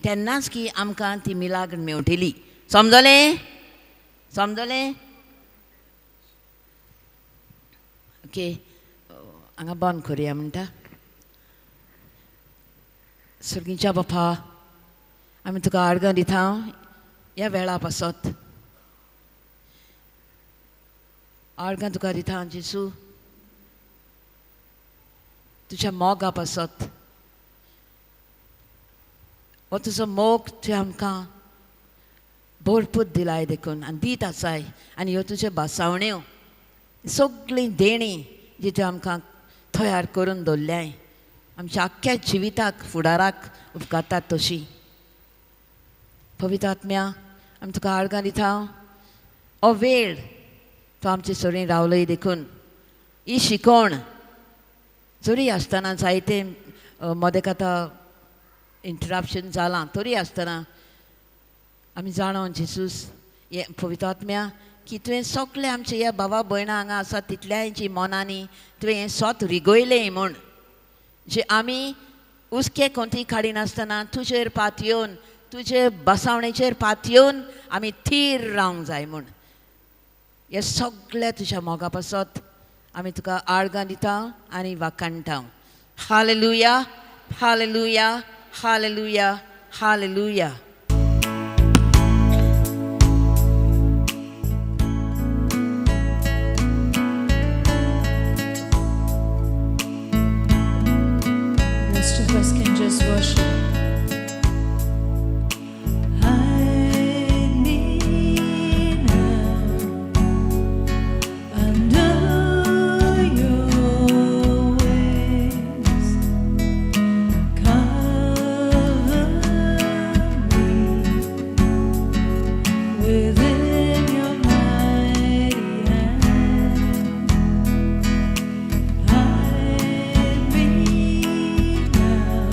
तेन्नाच की आमकां ती मिलाग्र मेवटली. समजलें? समजलें? ओके, हांगा बंद करुया म्हणटा. सर्गीच्या बापा, आमी तुका आर्गां दिता ह्या वेळा पासत, आर्गां तुका दिता जेजू तुज्या मोगा पासत. हो तुजो मोग तुवें आमकां भरपूर दिलाय देखून आनी दीत आसाय. आनी ह्यो तुज्यो भासावण्यो सगळीं देणीं जी तुवें आमकां तयार करून दवरल्याय आमच्या आख्ख्या जिविताक फुडाराक उपकारतात तशी. पवित्र आत्म्या, आमी तुका आर्गां दिता हो वेळ तो आमचे सरीं रावलोय देखून. ही शिकवण जरी आसतना जायते मदेक आतां इंटरप्शन जालां, तरी आसतना आमी जाणा जेजूस हे पवित्र आत्म्या की तुवें सगळें आमच्या ह्या भावा भयणां हांगा आसा तितल्यांची मनांनी तुवें हें सोत रिगयलें म्हूण, जे आमी हुस्के कोणती काडिनासतना तुजेर पातयेवन तुजे बसावणेचेर पातयेवन आमी थीर रावंक जाय म्हूण. हे सगळें तुज्या मोगा पासत आमी तुका आर्गां दिता आनी वाखाणटा. Hallelujah, hallelujah, hallelujah, hallelujah. Rest of us can just worship. Hide me now under your wings. Cover me within your mighty hand. Hide me now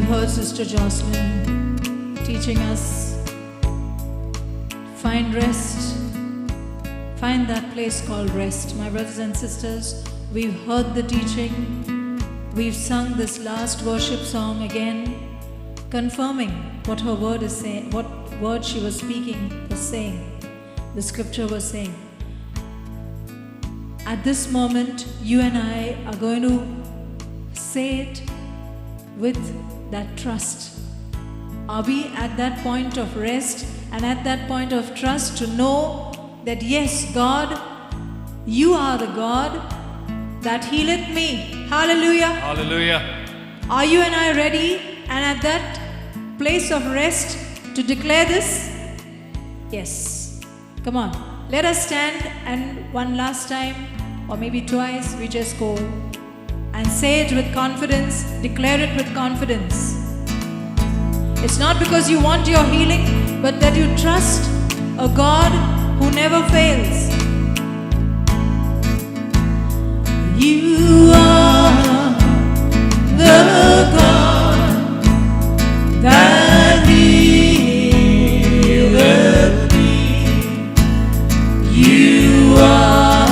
Heard Sister Jocelyn teaching us, find rest, find that place called rest. My brothers and sisters, we've heard the teaching, we've sung this last worship song again, confirming what her word is saying, what word she was speaking was saying, the scripture was saying. At this moment, you and I are going to say it with that trust. Are we at that point of rest and at that point of trust to know that yes, God, you are the God that healeth me? Hallelujah. Hallelujah. Are you and I ready and at that place of rest to declare this? Yes. Come on. Let us stand and one last time or maybe twice we just go and say it with confidence, declare it with confidence. It's not because you want your healing, but that you trust a God who never fails. You are the God that healeth me. You are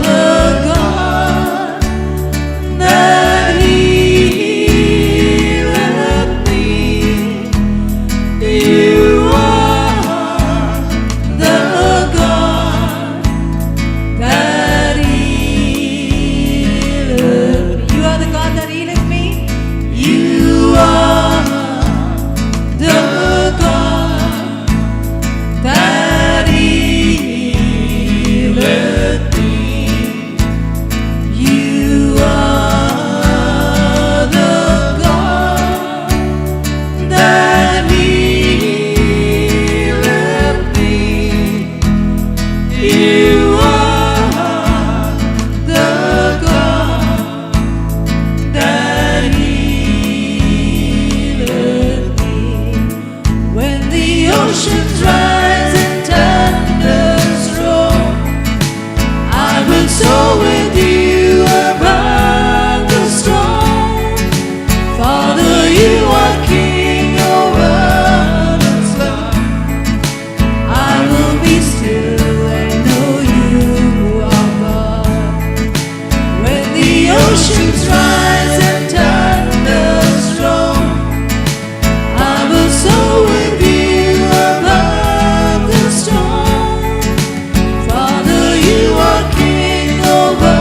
the God that healeth me. You are the God that healeth me. You are the God that healeth me. You are the God that healeth me. You are the God that healeth me. You are the God that healeth me. When the oceans rise and thunders roar, I will soar with you above the storm. Father, you are King over the flood. I will be still and know you are God. When the oceans rise and thunders roar, I will soar with you above the storm. Father, you are King over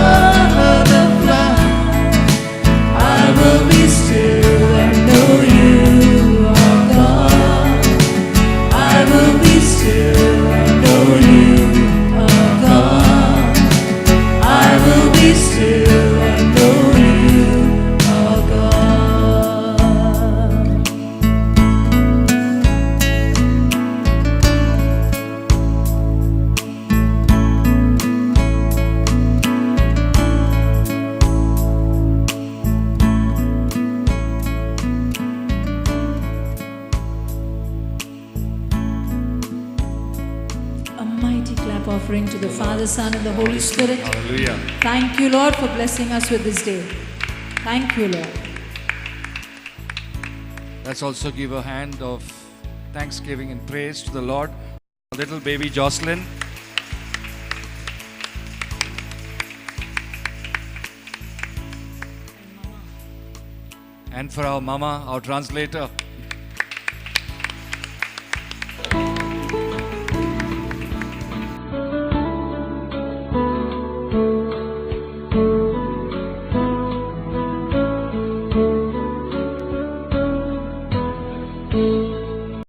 the flood. I will be still and know you are God. I will be still and know you are God. I will be still and know you are God. A mighty clap offering to the Father, Son, and the Holy Spirit. Hallelujah. Thank you, Lord, for blessing us with this day. Thank you, Lord. Let's also give a hand of thanksgiving and praise to the Lord. Little baby Jocelyn. And for our mama, our translator.